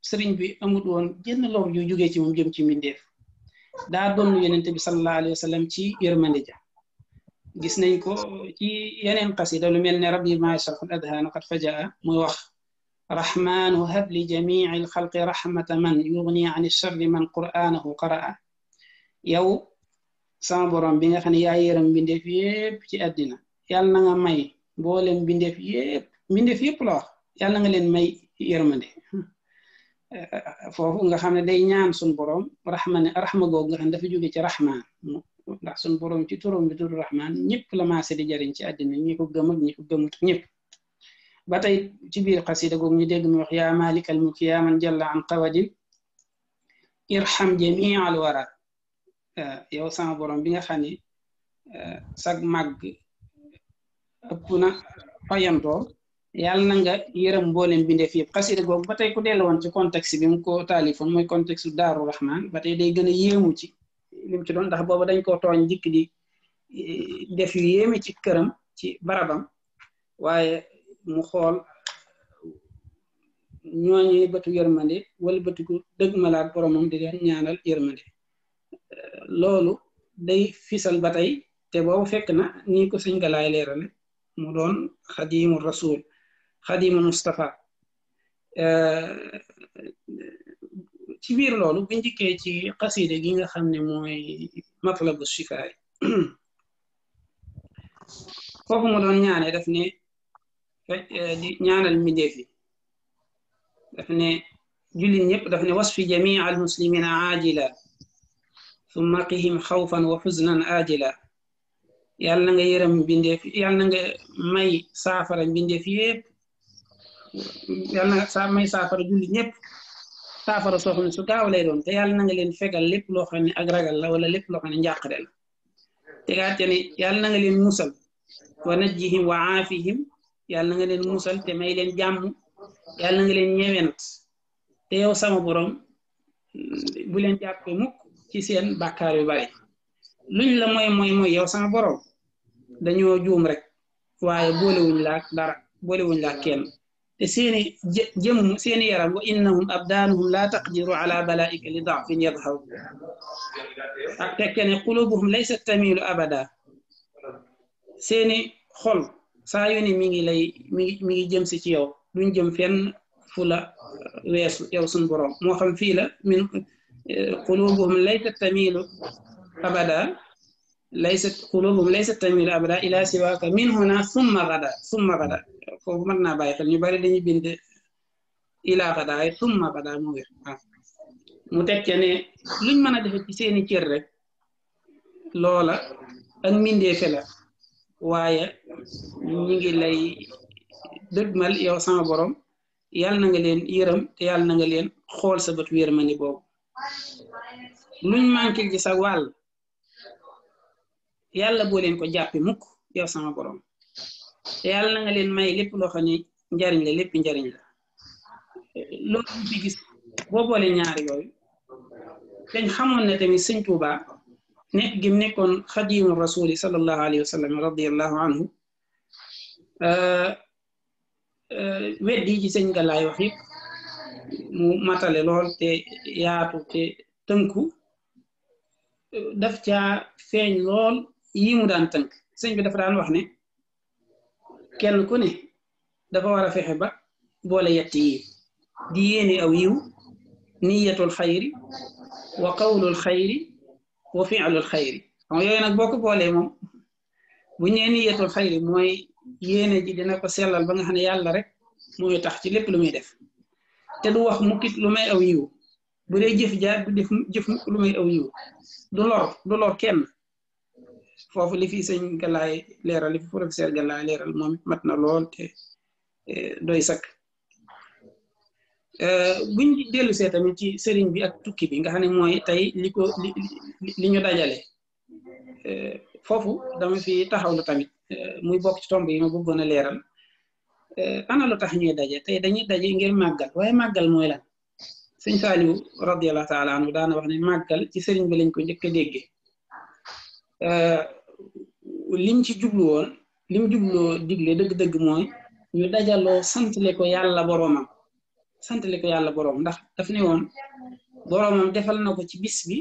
sëriñ bi amul woon jenn lor yu jógee ci moom jëm ci mbindeef daa doon yonent bi sallallahu alayhi wa sallam ci yërmande ja gis nañ ko ci yeneen xasida lu mel ne rabbi ma yashrahul adhaan qad fajaa muy wax rahmaanu hab li jamii al xalqi rahmata man yugni an sharri man qur'anahu qaraa yow sama borom bi nga xam ne yaa yërëm mbindeef yépp ci àddina yàlla na nga may mboolem mbindeef yépp la wax yàlla na nga leen may yërmande foofu nga xam ne day ñaan sun borom rahma googu nga xam ne dafa jóge ci rahman ndax sun borom ci turam bi turu rahman ñëpp la maase di jariñ ci àddina ñi ko gëm ak ñi ko gëmut ñëpp ba tey ci biir xasida googu ñu dégg mu wax yaa malikal mulki yaa man jalla an qawadin irham jamii al wara yow sama borom bi nga xam ne sag màgg ëpp na fayantoo yàlla na nga yërëm mboolem bindeef yëpp xasida googu ba tey ku dellu woon ci contexte bi mu ko taalifoon mooy contexte daaru rahman ba tey day gën a yéemu ci lim ci doon ndax booba dañ ko tooñ dikk di def yu yéeme ci këram ci barabam waaye mu xool ñooñu bëtu yërmande wala bëtu dëgg malaat boromam di leen ñaanal yërmande loolu day fisal ba tey te boobu fekk na nii ko sëñ Galaay leerale mu doon xadimu rasul xadimu Mustafa ci biir loolu bu njëkkee ci xaside gi nga xam ne mooy matlabu shifaay foofu mu doon ñaane daf ne di ñaanal mbindeef yi daf ne jullit ñëpp daf ne wasfi jamii al muslimina ajila thumma qihim xawfan wa xuznan ajila yàlla na nga yërëm mbindeef yàlla na nga may saafara mbindeef yëpp yàlla na nga may saafara jullit ñëpp saafara soo xam ne su gaaw lay doon te yàlla na nga leen fegal lépp loo xam ne ak ragal la wala lépp loo xam ne njàqare la tegaat ne yàlla na nga leen musal wa najjihim wa aafihim yàlla na nga leen musal te may leen jàmm yàlla na nga leen ñewent te yow sama borom bu leen jàppe mukk ci seen bàkkaar yu bari luñ la mooy yow sama borom dañoo juum rek waaye boolewuñ la ak dara boolewuñ la ak kenn te seeni jëmm seeni yaram wa innahum abdaanuhum la taqdiru ala balaika li dafin yadhaw ak tekke ne qulubuhum laysat tamilu abada seeni xol saa yu ne mi ngi jëm si ci yow duñ jëm fenn fu la weesu yow suñ borom moo xam fii la min qulubuhum laysat tamilu abada laysat qulubuhum laysat tamilu abada ila siwaka min huna summa gada foofu mën naa bàyyi xel ñu bari dañuy bind ila gada ay summa gada mu wér mu teg ca ne luñ mën a defe ci seeni cër rek loola ak mbindeefe la waaye ñi ngi lay dëgmal yow sama borom yàlla na nga leen yërëm te yàlla na nga leen xool sa bët yërmandi boobu luñ manqué ci sa wàll yàlla boo leen ko jàppi mukk yow sama borom te yàlla na nga leen may lépp loo xam ne njariñ la lépp njariñ la loolu fi gis boo boole ñaari yooyu dañ xamoon ne tamit sëñ Tuuba nekk gi mu nekkoon xadimu rasuli sallallahu alayhi wa sallam radiallahu anhu weddi ci sëñ Galaay wax yëpp mu matale lool te yaatu te tënku daf caa feeñ lool yi mu daan tënk sëñ bi dafa daan wax ne kenn ku ne dafa war a fexe ba boole yetti yi di yéene aw yiw niyatul xayri wa qawlul xayri wa fi'lul xayri xam yooyu nag boo ko boolee moom bu ñee niyatul xayri mooy yéene ji dina ko sellal ba nga xam ne yàlla rek mooy tax ci lépp lu muy def te du wax mukkit lu may aw yiw bu dee jëf jaar du def jëf mukk lu may aw yiw du lor kenn foofu li fi sëñ Galaay leeral li fi professeur Galaay leeral moom mat na lool te doy sakk buñ dellu see tamit ci sëriñ bi ak tukki bi nga xam ne mooy tey li ñu dajale foofu dama fi taxawlu tamit muy bokk ci tomb yi ma bëggoon a leeral ana lu tax ñuy daje tey dañuy daje ngir màggal waaye màggal mooy lan sëñ Saaliw radiyallahu taala anhu daana wax ne màggal ci sëriñ bi lañ ko njëkk a déggee lim ci jublu woon lim jubloo digle dëgg-dëgg mooy ñu dajaloo santale ko yàlla boroomam ndax daf ne woon boroomam defal na ko ci bis bi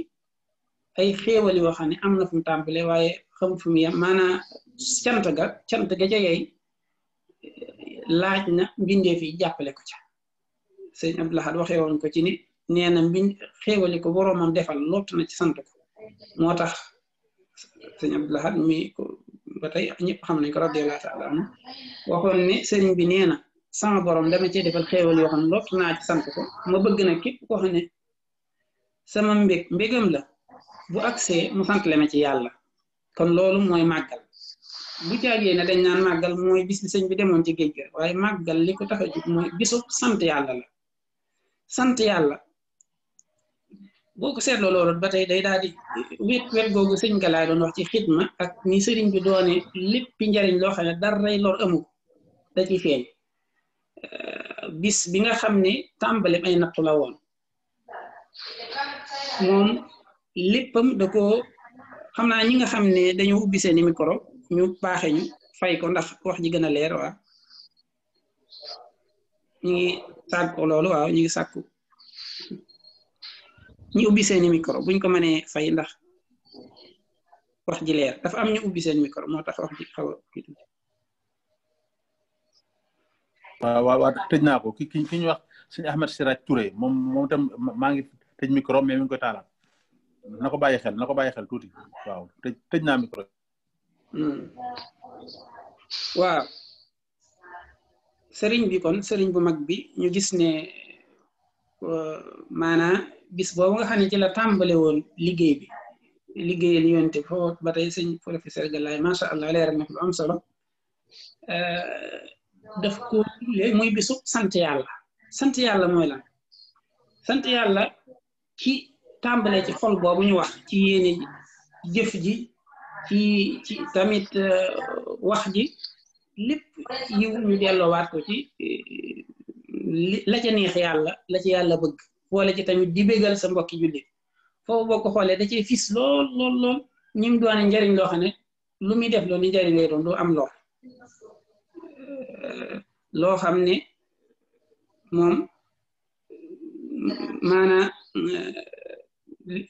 ay xéewal yoo xam ne am na fu mu tàmbale waaye xamut fu mu yem maanaam cant ga ca yey laaj na mbindee fi jàppale ko ca sëñ Abdul Ahad waxee woon ko ci ni nee na xéewali ko boroomam defal lott na ci sant ko moo tax sëñ Abdul Ahad mi ba tey ñëpp xam nañ ko radiyallahu taala anhu waxoon ne sëriñ bi nee na sama borom dama cee defal xéewal yoo xam ne lott naa ci sant ko ma bëgg na képp koo xam ne sama mbégam la bu agsee mu sant le ma ci yàlla kon loolu mooy màggal bu caagee ne dañ naan màggal mooy bis bi sëñ bi demoon ci géej ga waaye màggal li ko tax a jóg mooy bisu sant yàlla la sant yàlla boo ko seetloo loolu ba tey day daal di wet googu sëñ Galaay doon wax ci xidma ak ni sëriñ bi doone léppi njariñ loo xam ne daray lor amu ko da ci feeñ bis bi nga xam ne tàmbali ay nattu la woon moom léppam da ko xam naa ñi nga xam ne dañoo ubbi seeni micro ñu baaxe ñu fay ko ndax wax ji gën a leer waaw ñu ngi sàkku loolu waaw ñu ngi sàkku ñu ubbi seeni micro buñ ko mënee fay ndax wax ji leer dafa am ñu ubbi seen micro moo tax wax ji xaw a kii tuuti waaw tëj naa ko ki ñu wax sëñ Ahmed Siraj Touré moom tam maa ngi tëj micro mais mi ngi koy taalaat na ko bàyyi xel tuuti waaw tëj naa micro waaw sëriñ bi kon sëriñ bu mag bi ñu gis ne maanaa bis boobu nga xam ne ci la tàmbale woon liggéey bi liggéeyal yonte foofu ba tey sëñ professeur Galaay macha allah leeral na lu am solo daf ko muy bisu sant yàlla mooy lan sant yàlla ci tàmbale ci xol boobu ñu wax ci yéene ji jëf ji ci tamit wax ji lépp yiw ñu delloowaat ko ci la ca neex yàlla la ci yàlla bëgg boole ci tamit di bégal sa mbokki jullit foofu boo ko xoolee da cee fis lool ñi mu doon njariñ loo xam ne lu muy def loolu njariñ lay doon du am loo xam ne moom maanaam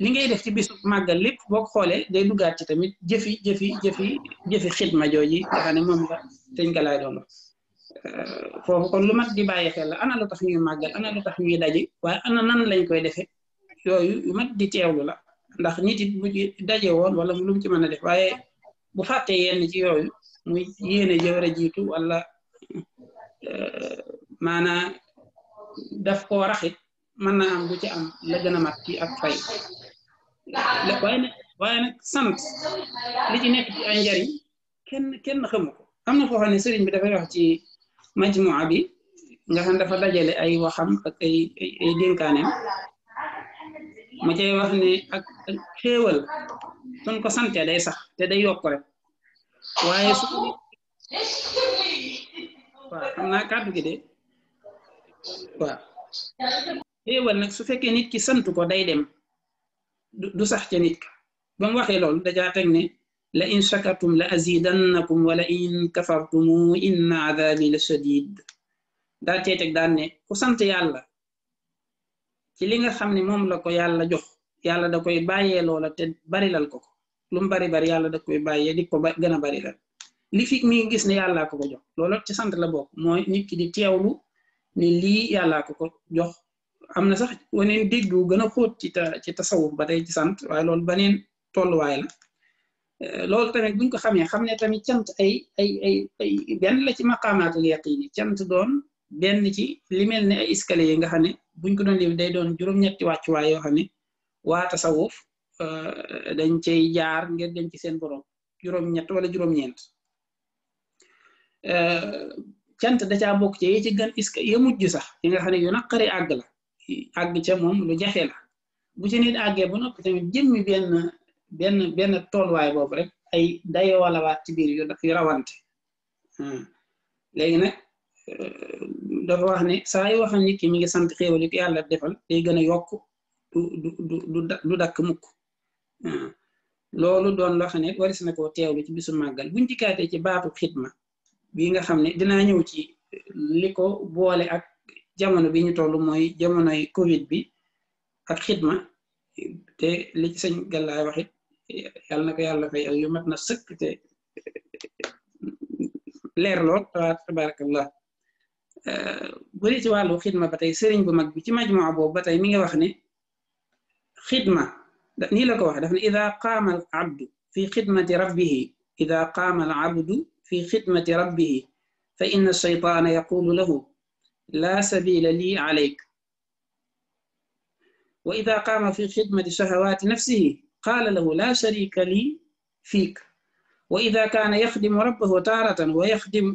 li ngay def ci bisu màggal lépp boo ko xoolee day duggaat ci tamit jëfi xidma jooji nga xam ne moom la sëñ Galaay doon wax foofu kon lu mat di bàyyi xel la ana lu tax ñuy màggal ana lu tax ñuy daje waaye ana nan lañ koy defee yooyu yu mat di teewlu la ndax nit it bu ci daje woon wala lu mu ci mën a def waaye bu fàttee yenn ci yooyu muy yéene jëwër a jiitu wala maanaa daf koo raxit mën na am du ci am la gën a mat ci ak fay waaye nag sant li ci nekk ci ay njariñ kenn xamu ko am na foo xam ne sëriñ bi dafay wax ci majmua bi nga xam dafa dajale ay waxam ak ay dénkaaneem ma cay wax ne ak xéewal suñ ko sante day sax te day yokk rek waaye su ko waaw xam naa kàddu gi de waaw xéewal nag su fekkee nit ki sant ko day dem du sax ca nit ka ba mu waxee loolu dajaa teg ne la in shakartum la azidannakum wala in kafartum inna adabi la shadid daal cey teg daan ne ku sant yàlla ci li nga xam ne moom la ko yàlla jox yàlla da koy bàyyee loola te barilal ko lu mu bari yàlla da koy bàyyee di ko gën a barilal li fi mi gis ne yàllaa ko jox loolu ci sant la bokk mooy nit ki di teewlu ni lii yàllaa ko jox am na sax waneen déggu gën a xóot ci tasawuf ba tey ci sant waaye loolu baneen tolluwaay la loolu tamit buñ ko xamee xam ne tamit cant ay benn la ci maqaamaatul yaqiini cant doon benn ci li mel ne ay escalier yi nga xam ne buñ ko doon lim day doon juróom-ñetti wàccuwaay yoo xam ne waa tasawuf dañ cey jaar ngir dem ci seen borom juróom-ñett wala juróom-ñeent cant da caa bokk ci yi ci gën ya mujj sax yi nga xam ne yu naqari àgg la àgg ca moom lu jafe la bu ci nit àggee ba noppi tamit jëmmi benn tolluwaay boobu rek ay dayoo wala waat ci biir yu rawante léegi nag dafa wax ne saa yu waxam nit ki mi ngi sant xéewal yi ko yàlla defal day gën a yokk du dakk mukk loolu doon loo xam ne waris na koo teewlu ci bisu màggal buñ dikkaatee ci baatu xidma bi nga xam ne dinaa ñëw ci li ko boole ak jamono bi ñu toll mooy jamonoy Covid bi ak xidma te li ci sëñ Gàllaay waxit yàlla na ko yàlla fay ak yu mat na sëkk te leer lool tabarakallah bu dee ci wàllu xidma ba tey sëriñ bu mag bi ci majmua boobu ba tey mi ngi wax ne xidma nii la ko wax daf ne ida qaama al abdu fi xidmati rabbihi ida qaama al abdu fi xidmati rabbihi fa inna shaytaana yaqulu lahu la sabila lii alayk wa ida qaama fi xidmati shahawaati nafsihi qaala lahu la sharika lii fiik wa ida kaana yaxdimu rabbahu taaratan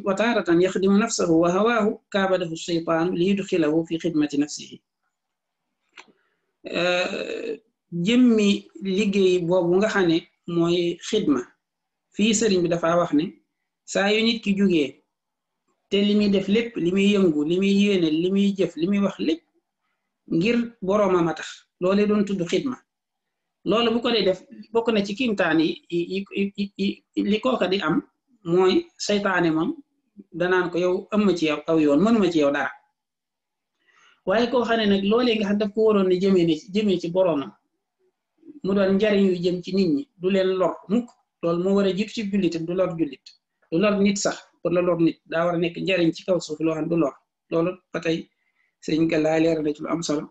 wa taaratan yaxdimu nafsahu wa hawaahu kaabadahu shaytaanu li yudxilahu fi xidmati nafsihi jëmmi liggéey boobu nga xam ne mooy xidma fii sëriñ bi dafa wax ne saa yu nit ki jugee te li muy def lépp li muy yëngu li muy yéene li muy jëf li muy wax lépp ngir boroomam a tax loolee doon tudd xidma loolu bu ko dee def bokk na ci kiimtaan yi li kooka di am mooy seytaane moom danaan ko yow ëmma ci yow aw yoon mënuma ci yow dara waaye koo xam ne nag loolee nga xam daf ko waroon ne jëmee ci boroomam mu doon njariñ yu jëm ci nit ñi du leen lor mukk loolu moo war a jiitu ci jullit du lor jullit du lor nit sax pour la lor nit daa war a nekk njariñ ci kaw suuf loo xam du lor loolu ba tey sëñ Gàllaay leer na ci lu am solo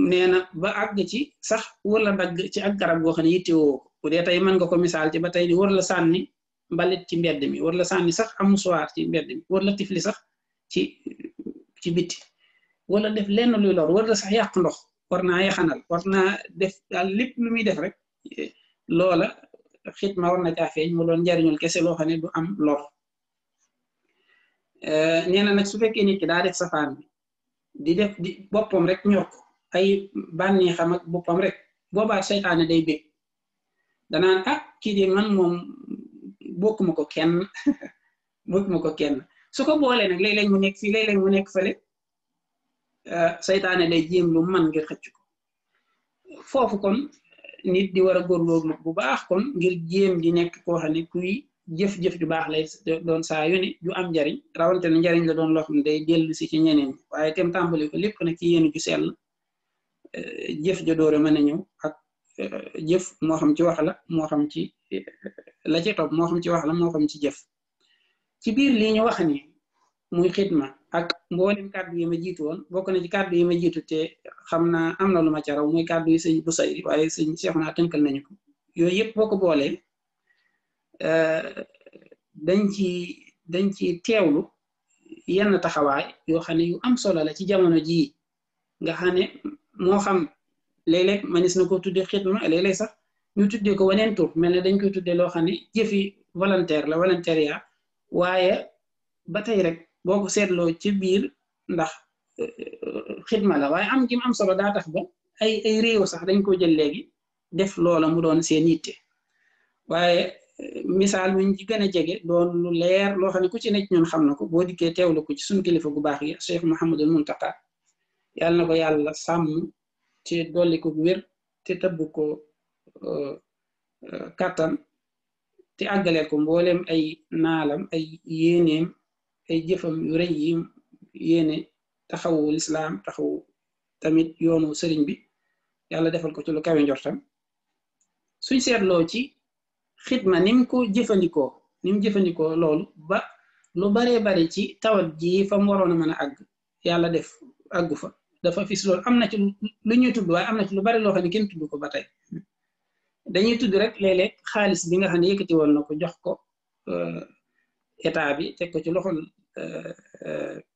nee na ba àgg ci sax wër la dagg ci ak garab goo xam ne yittewoo ko bu dee tey mën nga ko misaal ci ba tey di wër la sànni mbalit ci mbedd mi wër la sànni sax am musuwaar ci mbedd mi wër la tifli sax ci bitti wala def lenn luy lor wër la sax yàq ndox war naa yaxanal war naa def daal lépp lu muy def rek loola xidma war na caa feeñ mu doon njariñul kese loo xam ne du am lor nee na nag su fekkee nit ki daa def safaan bi di def di boppam rek ñor ko ay bànni xam ak boppam rek boobaa seytaane day bég danaan ah kii de man moom bokkuma ko kenn su ko boolee nag léeg-léeg mu nekk fii léeg-léeg mu nekk fële seytaane day jéem lu man ngir xëcc ko foofu kon nit di war a góorgóorlu bu baax kon ngir jéem di nekk koo xam ne kuy jëf-jëf ju baax lay doon saa yu ne ju am njariñ rawante na njariñ la doon loo xam ne day dellu si ci ñeneen ñi waaye tem tàmbali ko lépp nag ci yéen ju sell jëf ja doore mën a ñëw ak jëf moo xam ci wax la moo xam ci la ci topp moo xam ci wax la moo xam ci jëf ci biir lii ñu wax ni muy xidma ak mboolem kàddu yi ma jiitu woon bokk na ci kàddu yi ma jiitu te xam naa am na lu ma ca raw muy kàddu yi sëñ Busayri waaye sëñ Seexuna tënkal nañu ko yooyu yëpp boo ko boolee dañ ci teewlu yenn taxawaay yoo xam ne yu am solo la ci jamono jii nga xam ne moo xam léeg-léeg manis na ko tuddee xidma léeg-léeg sax ñu tuddee ko waneen tur mel ne dañ koy tuddee loo xam ne jëfi volontaire la volontariat waaye ba tey rek boo ko seetloo ci biir ndax xidma la waaye am jim am solo daa tax ba ay réew sax dañ ko jël léegi def loola mu doon seen yitte waaye misaal buñ ci gën a jege doon lu leer loo xam ne ku ci nekk ñun xam na ko boo dikkee teewlu ko ci suñu kilifa gu baax yi Cheikh Mouhamadul Muntaqa yàlla na ko yàlla sàmm ci dolli ko wér te tëbb ko kàttan te àggaleel ko mboolem ay naalam ay yéeneem ay jëfam yu rëy yi yéene taxawu lislaam taxawu tamit yoonu sëriñ bi yàlla defal ko ci lu kawe njortam suñ seetloo ci xidma nim ko jëfandikoo loolu ba lu baree bari ci tawat ji fa mu waroon a mën a àgg yàlla def àggu fa dafa fis loolu am na ci lu ñuy tudd waaye am na ci lu bari loo xam ne kenn tudd ko ba tey dañuy tudd rek léeg-léeg xaalis bi nga xam ne yëkkati woon na ko jox ko état bi teg ko ci loxol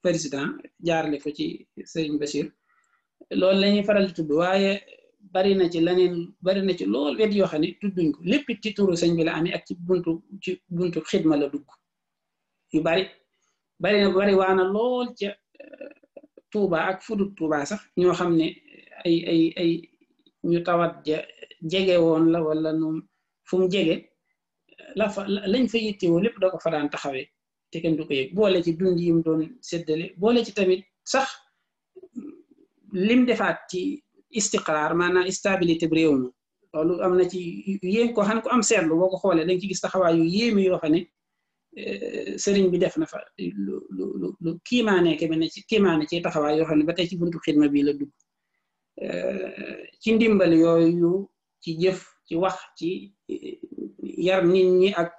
président jaarale ko ci Serigne Bachir loolu la ñuy faral di tudd waaye bari na ci leneen bari na ci lool wet yoo xam ne tudduñ ko lépp ci turu sëñ bi la amee ak ci buntu xidma la dugg yu bari na bari waana lool ca Touba ak fudut Touba sax ñoo xam ne ay ñu tawat jege woon la wala nu fu mu jege lañ fa yittewoo lépp da ko fa daan taxawee te kenn du ko yëg boole ci dund yim doon séddale boole ci tamit sax lim defaat ci istiqraar maanaam stabilité bi réew mi loolu am na ci yéen ko xam ne ko am seetlu boo ko xoolee da nga ci gis taxawaay yu yéeme yoo xam ne sëriñ bi def na fa lu kiimaane ke ne ci kiimaane ci taxawaay yoo xam ne ba tey ci buntu xidma bi la dugg ci ndimbal yooyu ci jëf ci wax ci yar nit ñi ak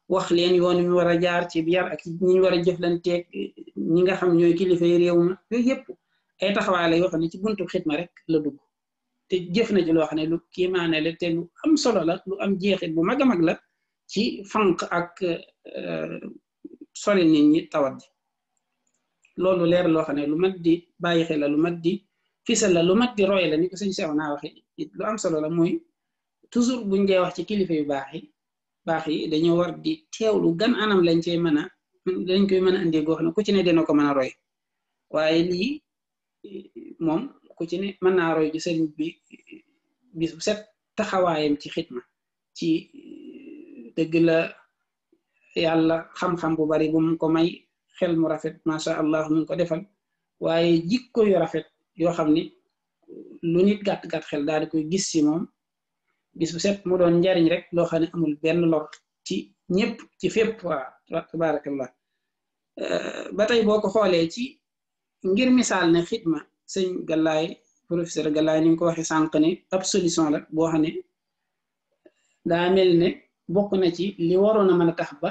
wax leen yoon mi war a jaar ci yar ak ñi ñu war a jëflanteeg ñi nga xam ñooy kilifa yi réew ma yooyu yëpp ay taxawaay la yoo xam ne ci buntu xidma rek la dugg te jëf na ci loo xam ne lu kiimaane la te lu am solo la lu am jeexit bu mag a mag la ci fanq ak sori nit ñi tawat ji loolu leer loo xam ne lu mat di bàyyi xel la lu mat di fisal la lu mat di roy la ni ko sëñ Seex naa waxe it lu am solo la mooy toujours buñ dee wax ci kilifa yu baax yi dañoo war di teewlu gan anam lañ koy mën a indee goo xam ne ku ci ne dina ko mën a roy waaye lii moom ku ci ne mën naa roy ci sëriñ bi bis bu set taxawaayam ci xidma ci dëgg la yàlla xam-xam bu bari bu mu ko may xel mu rafet macha allah mu ngi ko defal waaye jikko yu rafet yoo xam ni lu nit gàtt-gàtt xel daal di koy gis ci moom bis bu set mu doon njariñ rek loo xam ne amul benn lor ci ñëpp ci fépp waa tabarakallah ba tey boo ko xoolee ci ngir misaal ne xidma sëñ Galaay professeur Galaay ni nga ko waxee sànq ne ab solution la boo xam ne daa mel ne bokk na ci li waroon a mën a tax ba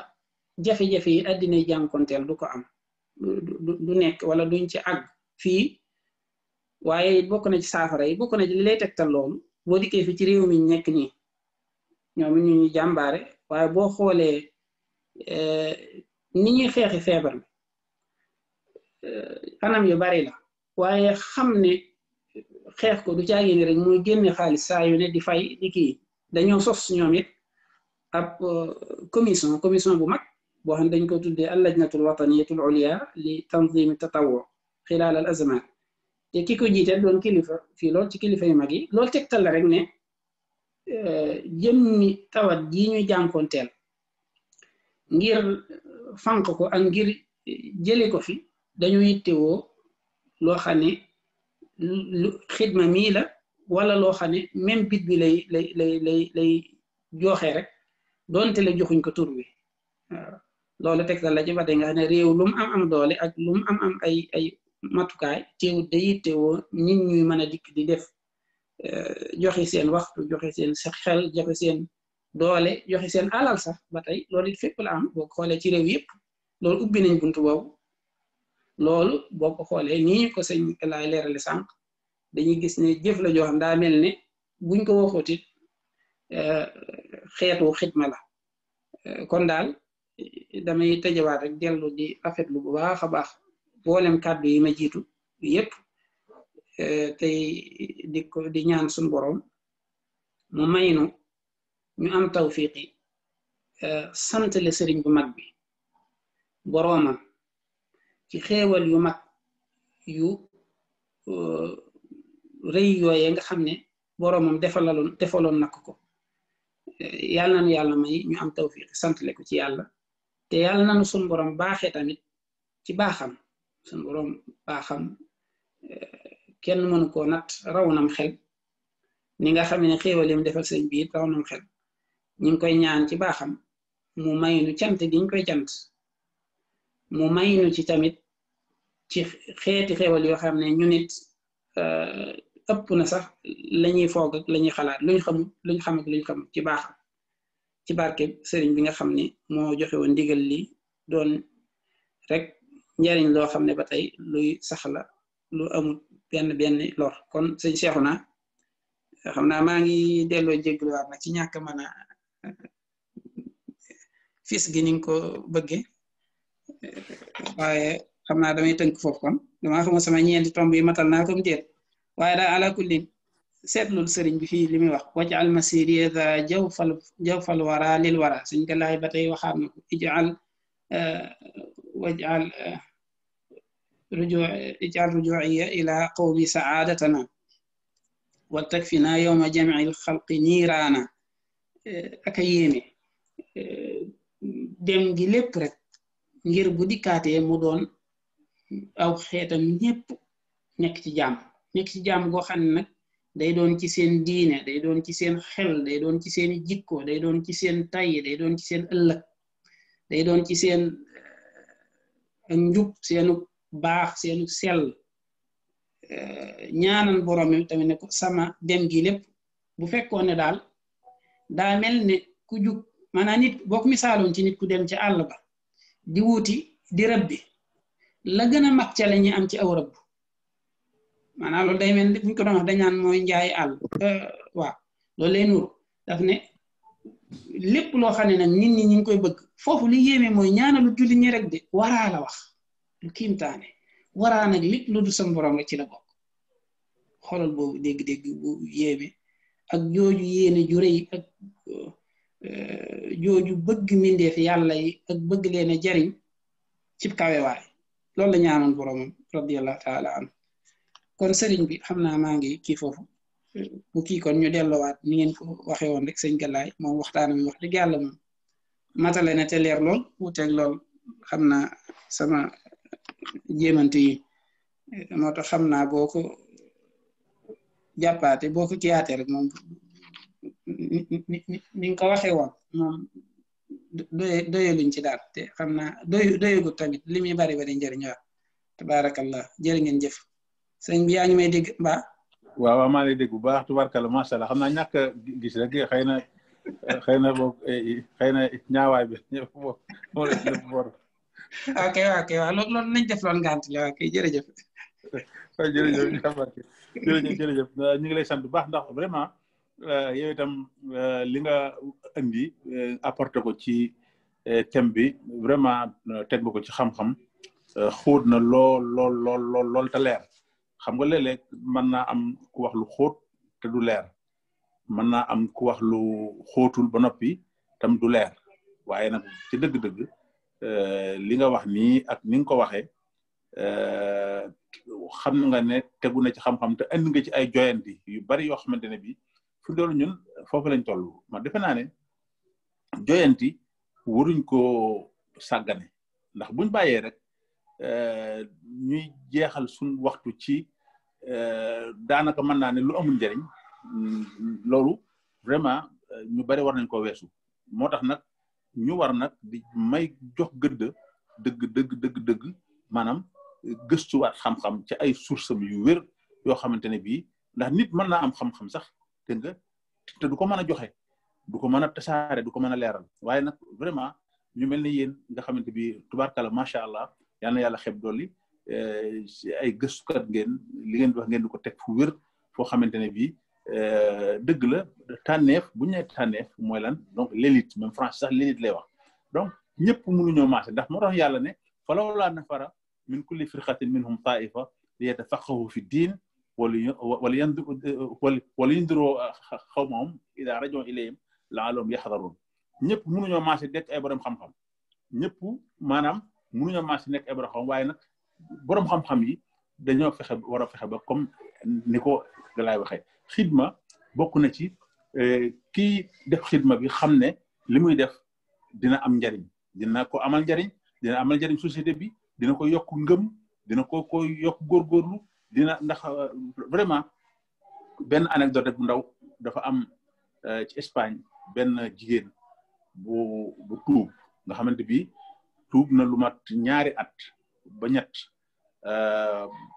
jafe-jafe yi àddinay jànkonteel du ko am du nekk wala duñ ci àgg fii waaye bokk na ci saafara yi bokk na ci li lay tegtal loolu boo dikkee fi ci réew mi nekk nii ñoom ñu ñu jàmbaare waaye boo xoolee ni ñuy xeexi feebar bi anam yu bari la waaye xam ne xeex ko du caagi ni rek muy génne xaalis saa yu ne di fay di kii dañoo sos ñoom it ab commission bu mag boo xam ne dañ ko tuddee allajnatul wataniyatul ulia li tanzimi tatawwu xilaal al azman te ki ko jiite doon kilifa fii lool ci kilifa yu mag yi loolu tegtal la rek ne jëmmi tawat ji ñuy jànkoonteel ngir fànq ko ak ngir jële ko fi dañu yittewoo loo xam ne lu xidma mii la wala loo xam ne même bit bi lay joxe rek doonte la joxuñ ko tur bi waaw loolu tegtal la ci ba tey nga xam ne réew lu mu am doole ak lu mu am ay matukaay teewut da yittewoo nit ñuy mën a dikk di def joxe seen waxtu joxe seen xel joxe seen doole joxe seen alal sax ba tey loolu it fépp la am boo ko xoolee ci réew yëpp loolu ubbi nañ buntu boobu loolu boo ko xoolee nii ñu ko sëñ laay leerale sànq dañuy gis ne jëf la joo xam daa mel ne buñ ko waxut it xeetu xidma la kon daal damay tëjawaat rek dellu di rafetlu bu baax a baax boolem kàddu yi ma jiitu yépp tey di ñaan suñu borom mu maynu ñu am tawfiqi sant le sëriñ bu mag bi boroomam ci xéewal yu mag yu rëy yooye nga xam ne boroomam defaloon na ko yàlla nañu yàlla may ñu am tawfiqi sant le ko ci yàlla te yàlla nañu suñu borom baaxee tamit ci baaxam suñu borom baaxam kenn mënu koo nat raw nam xel ni nga xam ne xéewal yim defal sëñ bi raw nam xel ñu ngi koy ñaan ci baaxam mu may nu cant gi ñu koy cant mu may nu ci tamit ci xeeti xéewal yoo xam ne ñu nit ëpp na sax lañuy foog ak lañuy xalaat luñ xam ak luñ xam ci baaxam ci barke sëriñ bi nga xam ne moo joxe woon ndigal li doon rek njariñ loo xam ne ba tey luy saxla lu amul benn lor kon sëñ Seexuna xam naa maa ngi delloo jéggluwaat nag ci ñàkk mën a fis gi ni nga ko bëggee waaye xam naa damay tënk foofu kon dama xamul sama ñeenti tomb yi matal naa comme déet waaye daal ala kulli seetlul sëriñ bi fii li muy wax wajal masiri da jawfal wara lil wara suñ ko laay ba tey waxaat na ko wajal rujuiya ila qawmi saadatana wal takfina yawma jamiil xalqi niiraana aka yéeme dem gi lépp rek ngir bu dikkaatee mu doon aw xeetam ñépp nekk ci jàmm goo xam ne nag day doon ci seen diine day doon ci seen xel day doon ci seen jikko day doon ci seen tay day doon ci seen ëllëg day doon ci seen njub seenu baax seenu sell ñaanan borom mi tamit ne ko sama dem gi lépp bu fekkoon ne daal daa mel ne ku jug maanaam nit boo ko misaaloon ci nit ku dem ci àll ba di wuuti di rëbbi la gën a mag ca la ñuy am ci aw rëbb maanaam loolu day mel ne buñ ko doon wax dañaan mooy njaay àll waaw loolu lay nuru daf ne lépp loo xam ne nag nit ñi ngi koy bëgg foofu li yéeme mooy ñaanalu julli ñi rek de waraa la wax lu kiimtaane waraa nag lépp lu du sam borom rek ci la bokk xoolal boobu dégg-dégg bu yéeme ak jooju yéene ju rëy ak jooju bëgg mindeef yàlla yi ak bëgg leen a jariñ ci kawewaay loolu la ñaanoon boromam radiyallahu taala an kon sëriñ bi xam naa maa ngi kii foofu bu kii kon ñu delloowaat ni ngeen ko waxee woon rek sëñ Galaay moom waxtaanam wax dëgg yàlla moom matale na te leer lool wuuteeg lool xam naa sama jéemante yi moo tax xam naa boo ko jàppaate boo ko kiyaate rek moom ni nga ko waxee woon moom doyaluñ ci daal te xam naa doyagut tamit li muy bari njëriñ waaw tabaarakallah jërë ngeen jëf sëñ bi yaa ngi may dégg mbaa waaw maa lay dégg bu baax tubarkalla macha allah xam naa ñàkk a gis rek xëy na boog ñaawaay bi moo la ci bor ok waaw loolu nañ def loon ngant la ok jërëjëf jërëjëf ñu ngi lay sant bu baax ndax vraiment yow itam li nga indi apporté ko ci thème bi vraiment teg nga ko ci xam-xam xóot na lool te leer xam nga léeg-léeg mën naa am ku wax lu xóot te du leer mën naa am ku wax lu xóotul ba noppi tam du leer waaye nag ci dëgg-dëgg li nga wax nii ak ni nga ko waxee xam nga ne tegu na ci xam-xam te indi nga ci ay joyanti yu bari yoo xamante ne bi fu doolu ñun foofu lañ toll man defe naa ne joyanti waruñ ko sàggane ndax buñ bàyyee rek ñuy jeexal suñ waxtu ci daanaka mën naa ne lu amul njëriñ loolu vraiment ñu bari war nañ ko weesu moo tax nag ñu war nag di may jox gëdd dëgg maanaam gëstuwaat xam-xam ci ay source yu wér yoo xamante ne bii ndax nit mën naa am xam-xam sax te du ko mën a joxe du ko mën a tasaare du ko mën a leeral waaye nag vraiment ñu mel ni yéen nga xamante bi tubaarkalla macha allah yal na yàlla xeb dolli ay gëstukat ngeen li ngeen di wax ngeen di ko teg fu wér foo xamante ne bii dëgg la tànneef bu ñu nee tànneef mooy lan donc l'élite même France sax l'élite lay wax donc ñëpp mënuñoo maase ndax moo tax yàlla ne falawlaa nafara min kulli firqatin minhum taifa li yatafaqahu fi diin wala yundiroo xawmahum idaa rajoo ilayhim la'allahum yaxdaruun ñëpp mënuñoo maase nekk ay borom xam-xam ñëpp maanaam mënuñoo maase nekk ay borom xam waaye nag borom xam-xam yi dañoo war a fexe ba comme ni ko Galaay waxee xidma bokk na ci kii def xidma bi xam ne li muy def dina am njariñ dina ko amal njariñ dina amal njariñ société bi dina ko yokk ngëm dina ko yokk góorgóorlu dina ndax vraiment benn anecdote bu ndaw dafa am ci Espagne benn jigéen bu tuub nga xamante bi tuub na lu mat ñaari at ba ñett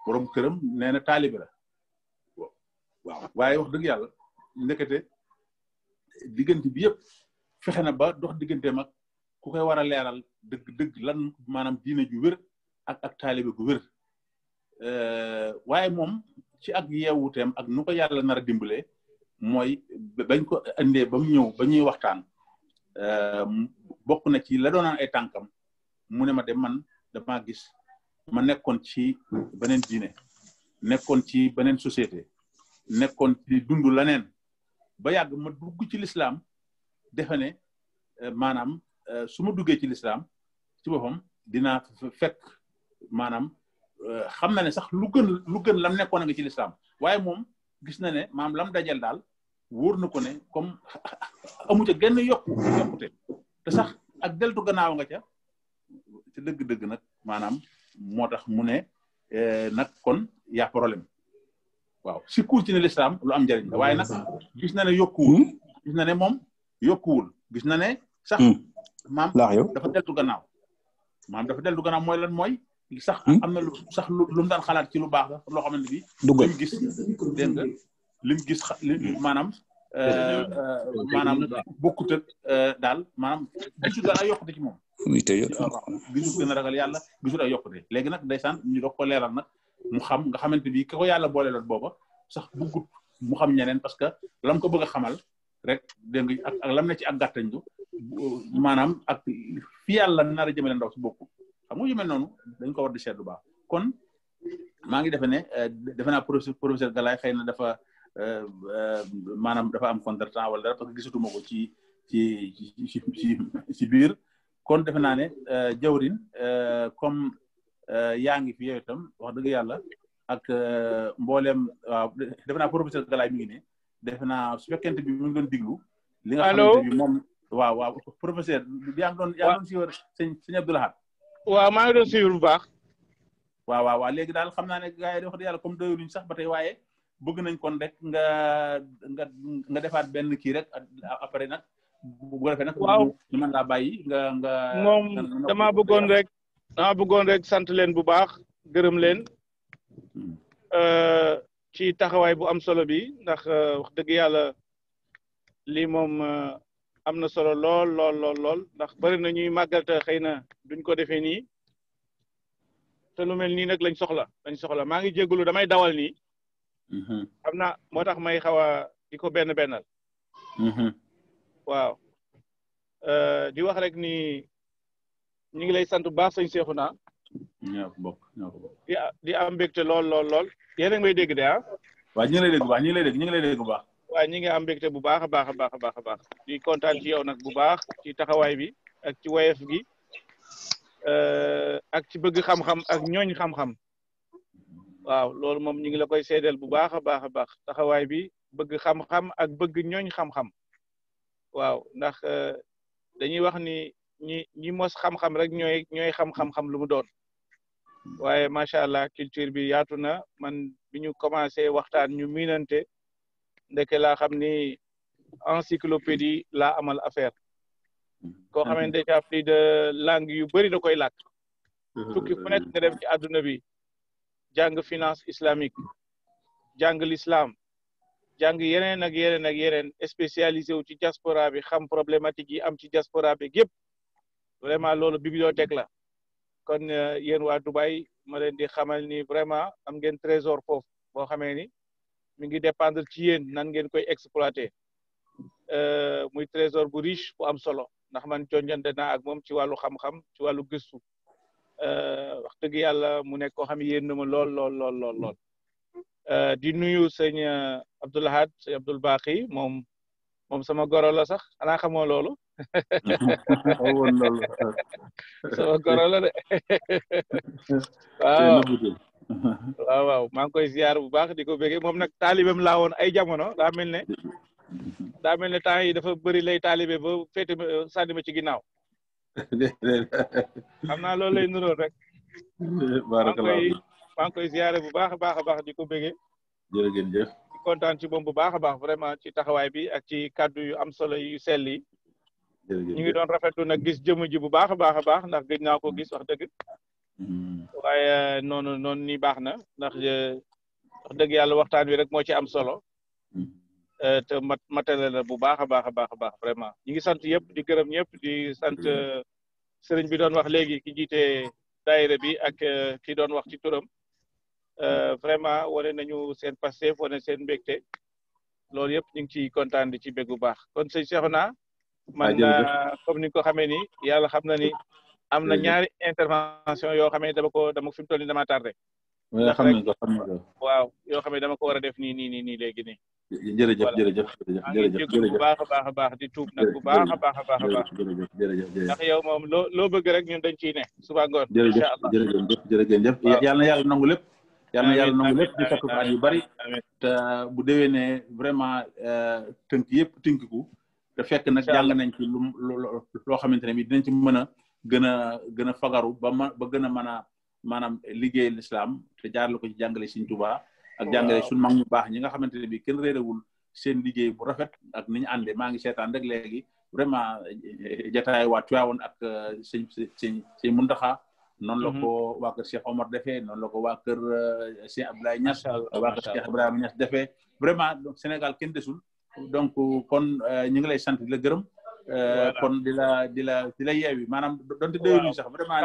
borom këram nee na taalibe la waaw waaye wax dëgg yàlla ndekete diggante bi yëpp fexe na ba dox digganteem ak ku koy war a leeral dëgg lan maanaam diine ju wér ak taalibe gu wér waaye moom ci ak yeewuteem ak nu ko yàlla nar a dimbalee mooy bañ ko indee ba mu ñëw ba ñuy waxtaan bokk na ci la doonaan ay tànkam mu ne ma de man dama gis ma nekkoon ci beneen diine nekkoon ci beneen société nekkoon ci dund leneen ba yàgg ma dugg ci lislaam defe ne maanaam su ma duggee ci lislaam ci boppam dinaa fekk maanaam xam na ne sax lu gën lam nekkoon a nga ci lislaam waaye moom gis na ne maanaam lam dajel daal wóor na ko ne comme amu ca genn yokkute te sax ak deltu gannaaw nga ca te dëgg-dëgg nag maanaam moo tax mu ne nag kon yaa problème waaw si kuur ci ne lislaam lu am njëriñ la waaye nag gis na ne yokkuwul gis na ne moom yokkuwul gis na ne sax maam dafa deltu gannaaw maam dafa deltu gannaaw mooy lan mooy sax am na lu mu daan xalaat ci lu baax la loo xamante bi lim gis dégg nga lim gis maanaam bokkut ak daal maanaam gisul daal ay yokkute ci moom gisul gën a ragal yàlla gisul ay yokkute léegi nag ndeysaan ñu doog ko leeral nag mu xam nga xamante bi ki ko yàlla booleeloon booba sax buggut mu xam ñeneen parce que lam ko bëgg a xamal rek dégg nga ak lam ne ci ak gàttañ du maanaam ak fi yàlla nar a jëmale ndaw si bokku xam nga yu mel noonu dañ ko war di seetlu baax kon maa ngi defe naa professeur Galaye xëy na dafa maanaam dafa am contretemps wala dara parce que gisatuma ko ci biir kon defe naa ne jawrin comme yaa ngi fi yow itam wax dëgg yàlla ak mbooleem waaw defe naa professeur Galaye mi ngi ne defe naa su fekkente bi mu ngi doon diglu li nga xamante bi moom waaw professeur yaa ngi doon si wër sëñ Abdoulahad waaw maa ngi doon suivre bu baax waaw léegi daal xam naa ne gars yi wax dëgg yàlla comme doyuluñ sax ba tey waaye bëgg nañ kon rek nga defaat benn kii rek après nag bu ko defee nag waaw ñu mën laa bàyyi nga moom dama bëggoon rek sant leen bu baax gërëm leen ci taxawaay bu am solo bi ndax wax dëgg yàlla lii moom am na solo lool ndax bari na ñuy màggal te xëy na duñ ko defee nii te lu mel nii nag lañ soxla maa ngi jégalu damay dawal nii xam naa moo tax may xaw a di ko bennal waaw di wax rek ni ñu ngi lay sant bu baax sëñ Seexuna ñoo ko bokk di am mbégte lool yéen a ngi may dégg de ah waaw ñu ngi lay dégg bu baax ñu ngi lay dégg bu baax waaw ñi ngi am mbégte bu baax a baax di kontaan ci yow nag bu baax ci taxawaay bi ak ci woyef gi ak ci bëgg xam-xam ak ñooñ xam-xam waaw loolu moom ñu ngi la koy seedeel bu baax a baax taxawaay bi bëgg xam-xam ak bëgg ñooñ xam-xam waaw ndax dañuy wax ni ñi mos xam-xam rek ñooy xam-xam lu mu doon waaye macha allah culture bi yaatu na man bi ñu commencé waxtaan ñu miinante ndeke laa xam ni encyclopédie laa amal affaire koo xamante déjà plus de langue yu bëri da koy làkk tukki fu nekk nga dem ci àdduna bi jàng finance islamique jàng l'islam jàng yeneen ak yeneen spécialisé wu ci diaspora bi xam problématique yi am ci diaspora bi yëpp vraiment loolu bibliothèque la kon yéen waa Dubaï ma leen di xamal ni vraiment am ngeen trésor foofu boo xamee ni mi ngi dépendre ci yéen nan ngeen koy exploiter muy trésor bu riche bu am solo ndax man jonjante naa ak moom ci wàllu xam-xam ci wàllu gëstu wax dëgg yàlla mu nekk koo xam ne yéen na ma lool di nuyu sëñ Abdoul Ahad sëñ Abdoul Baqi moom sama goro la sax xanaa xamoo loolu sama goro la de waaw maa ngi koy ziar bu baax di ko bëggee moom nag taalibam laa woon ay jamono daa mel ne temps yi dafa bëri lay taalibe ba féete sànni ma ci ginnaaw xam naa loolu lay nuróon rek maa ngi koy ziare bu baax a baax di ko bëggee jërëjëf di kontaan ci moom bu baax a baax vraiment ci taxawaay bi ak ci kàddu yu am solo yu sell yi ñu ngi doon rafetlu nag gis jëmm ji bu baax a baax ndax gëj naa ko gis wax dëgg waaye noonu nii baax na ndax wax dëgg yàlla waxtaan wi rek moo ci am solo te matale la bu baax a baax vraiment ñu ngi sant yëpp di gërëm ñëpp di sant sëriñ bi doon wax léegi ki jiite daayira bi ak ki doon wax ci turam vraiment wane nañu seen Pastef wane seen mbégte loolu yëpp ñu ngi ciy kontaan di ci bég bu baax kon sëñ Cheikhouna man comme ni nga ko xamee ni yàlla xam na ni am na ñaari intervention yoo xam ne dama fi mu toll nii dama tardé waaw yoo xam ne dama ko war a def nii léegi nii jërëjëf bu baax a baax di tuub nag bu baax a baax ndax yow moom loo bëgg rek ñun dañ ciy ne suba ngoon incha allah jërëjëf yàlla na yàlla nangu lépp yàlla na yàlla nangu lépp di fekk at yu bari te bu déwénee vraiment tënk yëpp tënkiku te fekk nag jàng nañ ci loo xamante ne bi dinañ ci mën a gën a fagaru ba gën a mën a maanaam liggéey l'islam te jaarale ko ci jàngale Sëriñ Tuubaa ak jàngale suñu mag ñu baax ñi nga xamante ne bi kenn réerewul seen liggéey bu rafet ak ni ñu àndee maa ngi seetaan rek léegi vraiment jataay waa Tiwaawoon ak sëñ Muntaxa noonu la ko waa kër Cheikh Omar defee noonu la ko waa kër Cheikh Abdoulaye Niass waa kër Cheikh Ibrahima Niass defee vraiment donc Sénégal kenn desul donc kon ñu ngi lay sant di la gërëm kon di la yeewi maanaam donte déwénuñ sax vraiment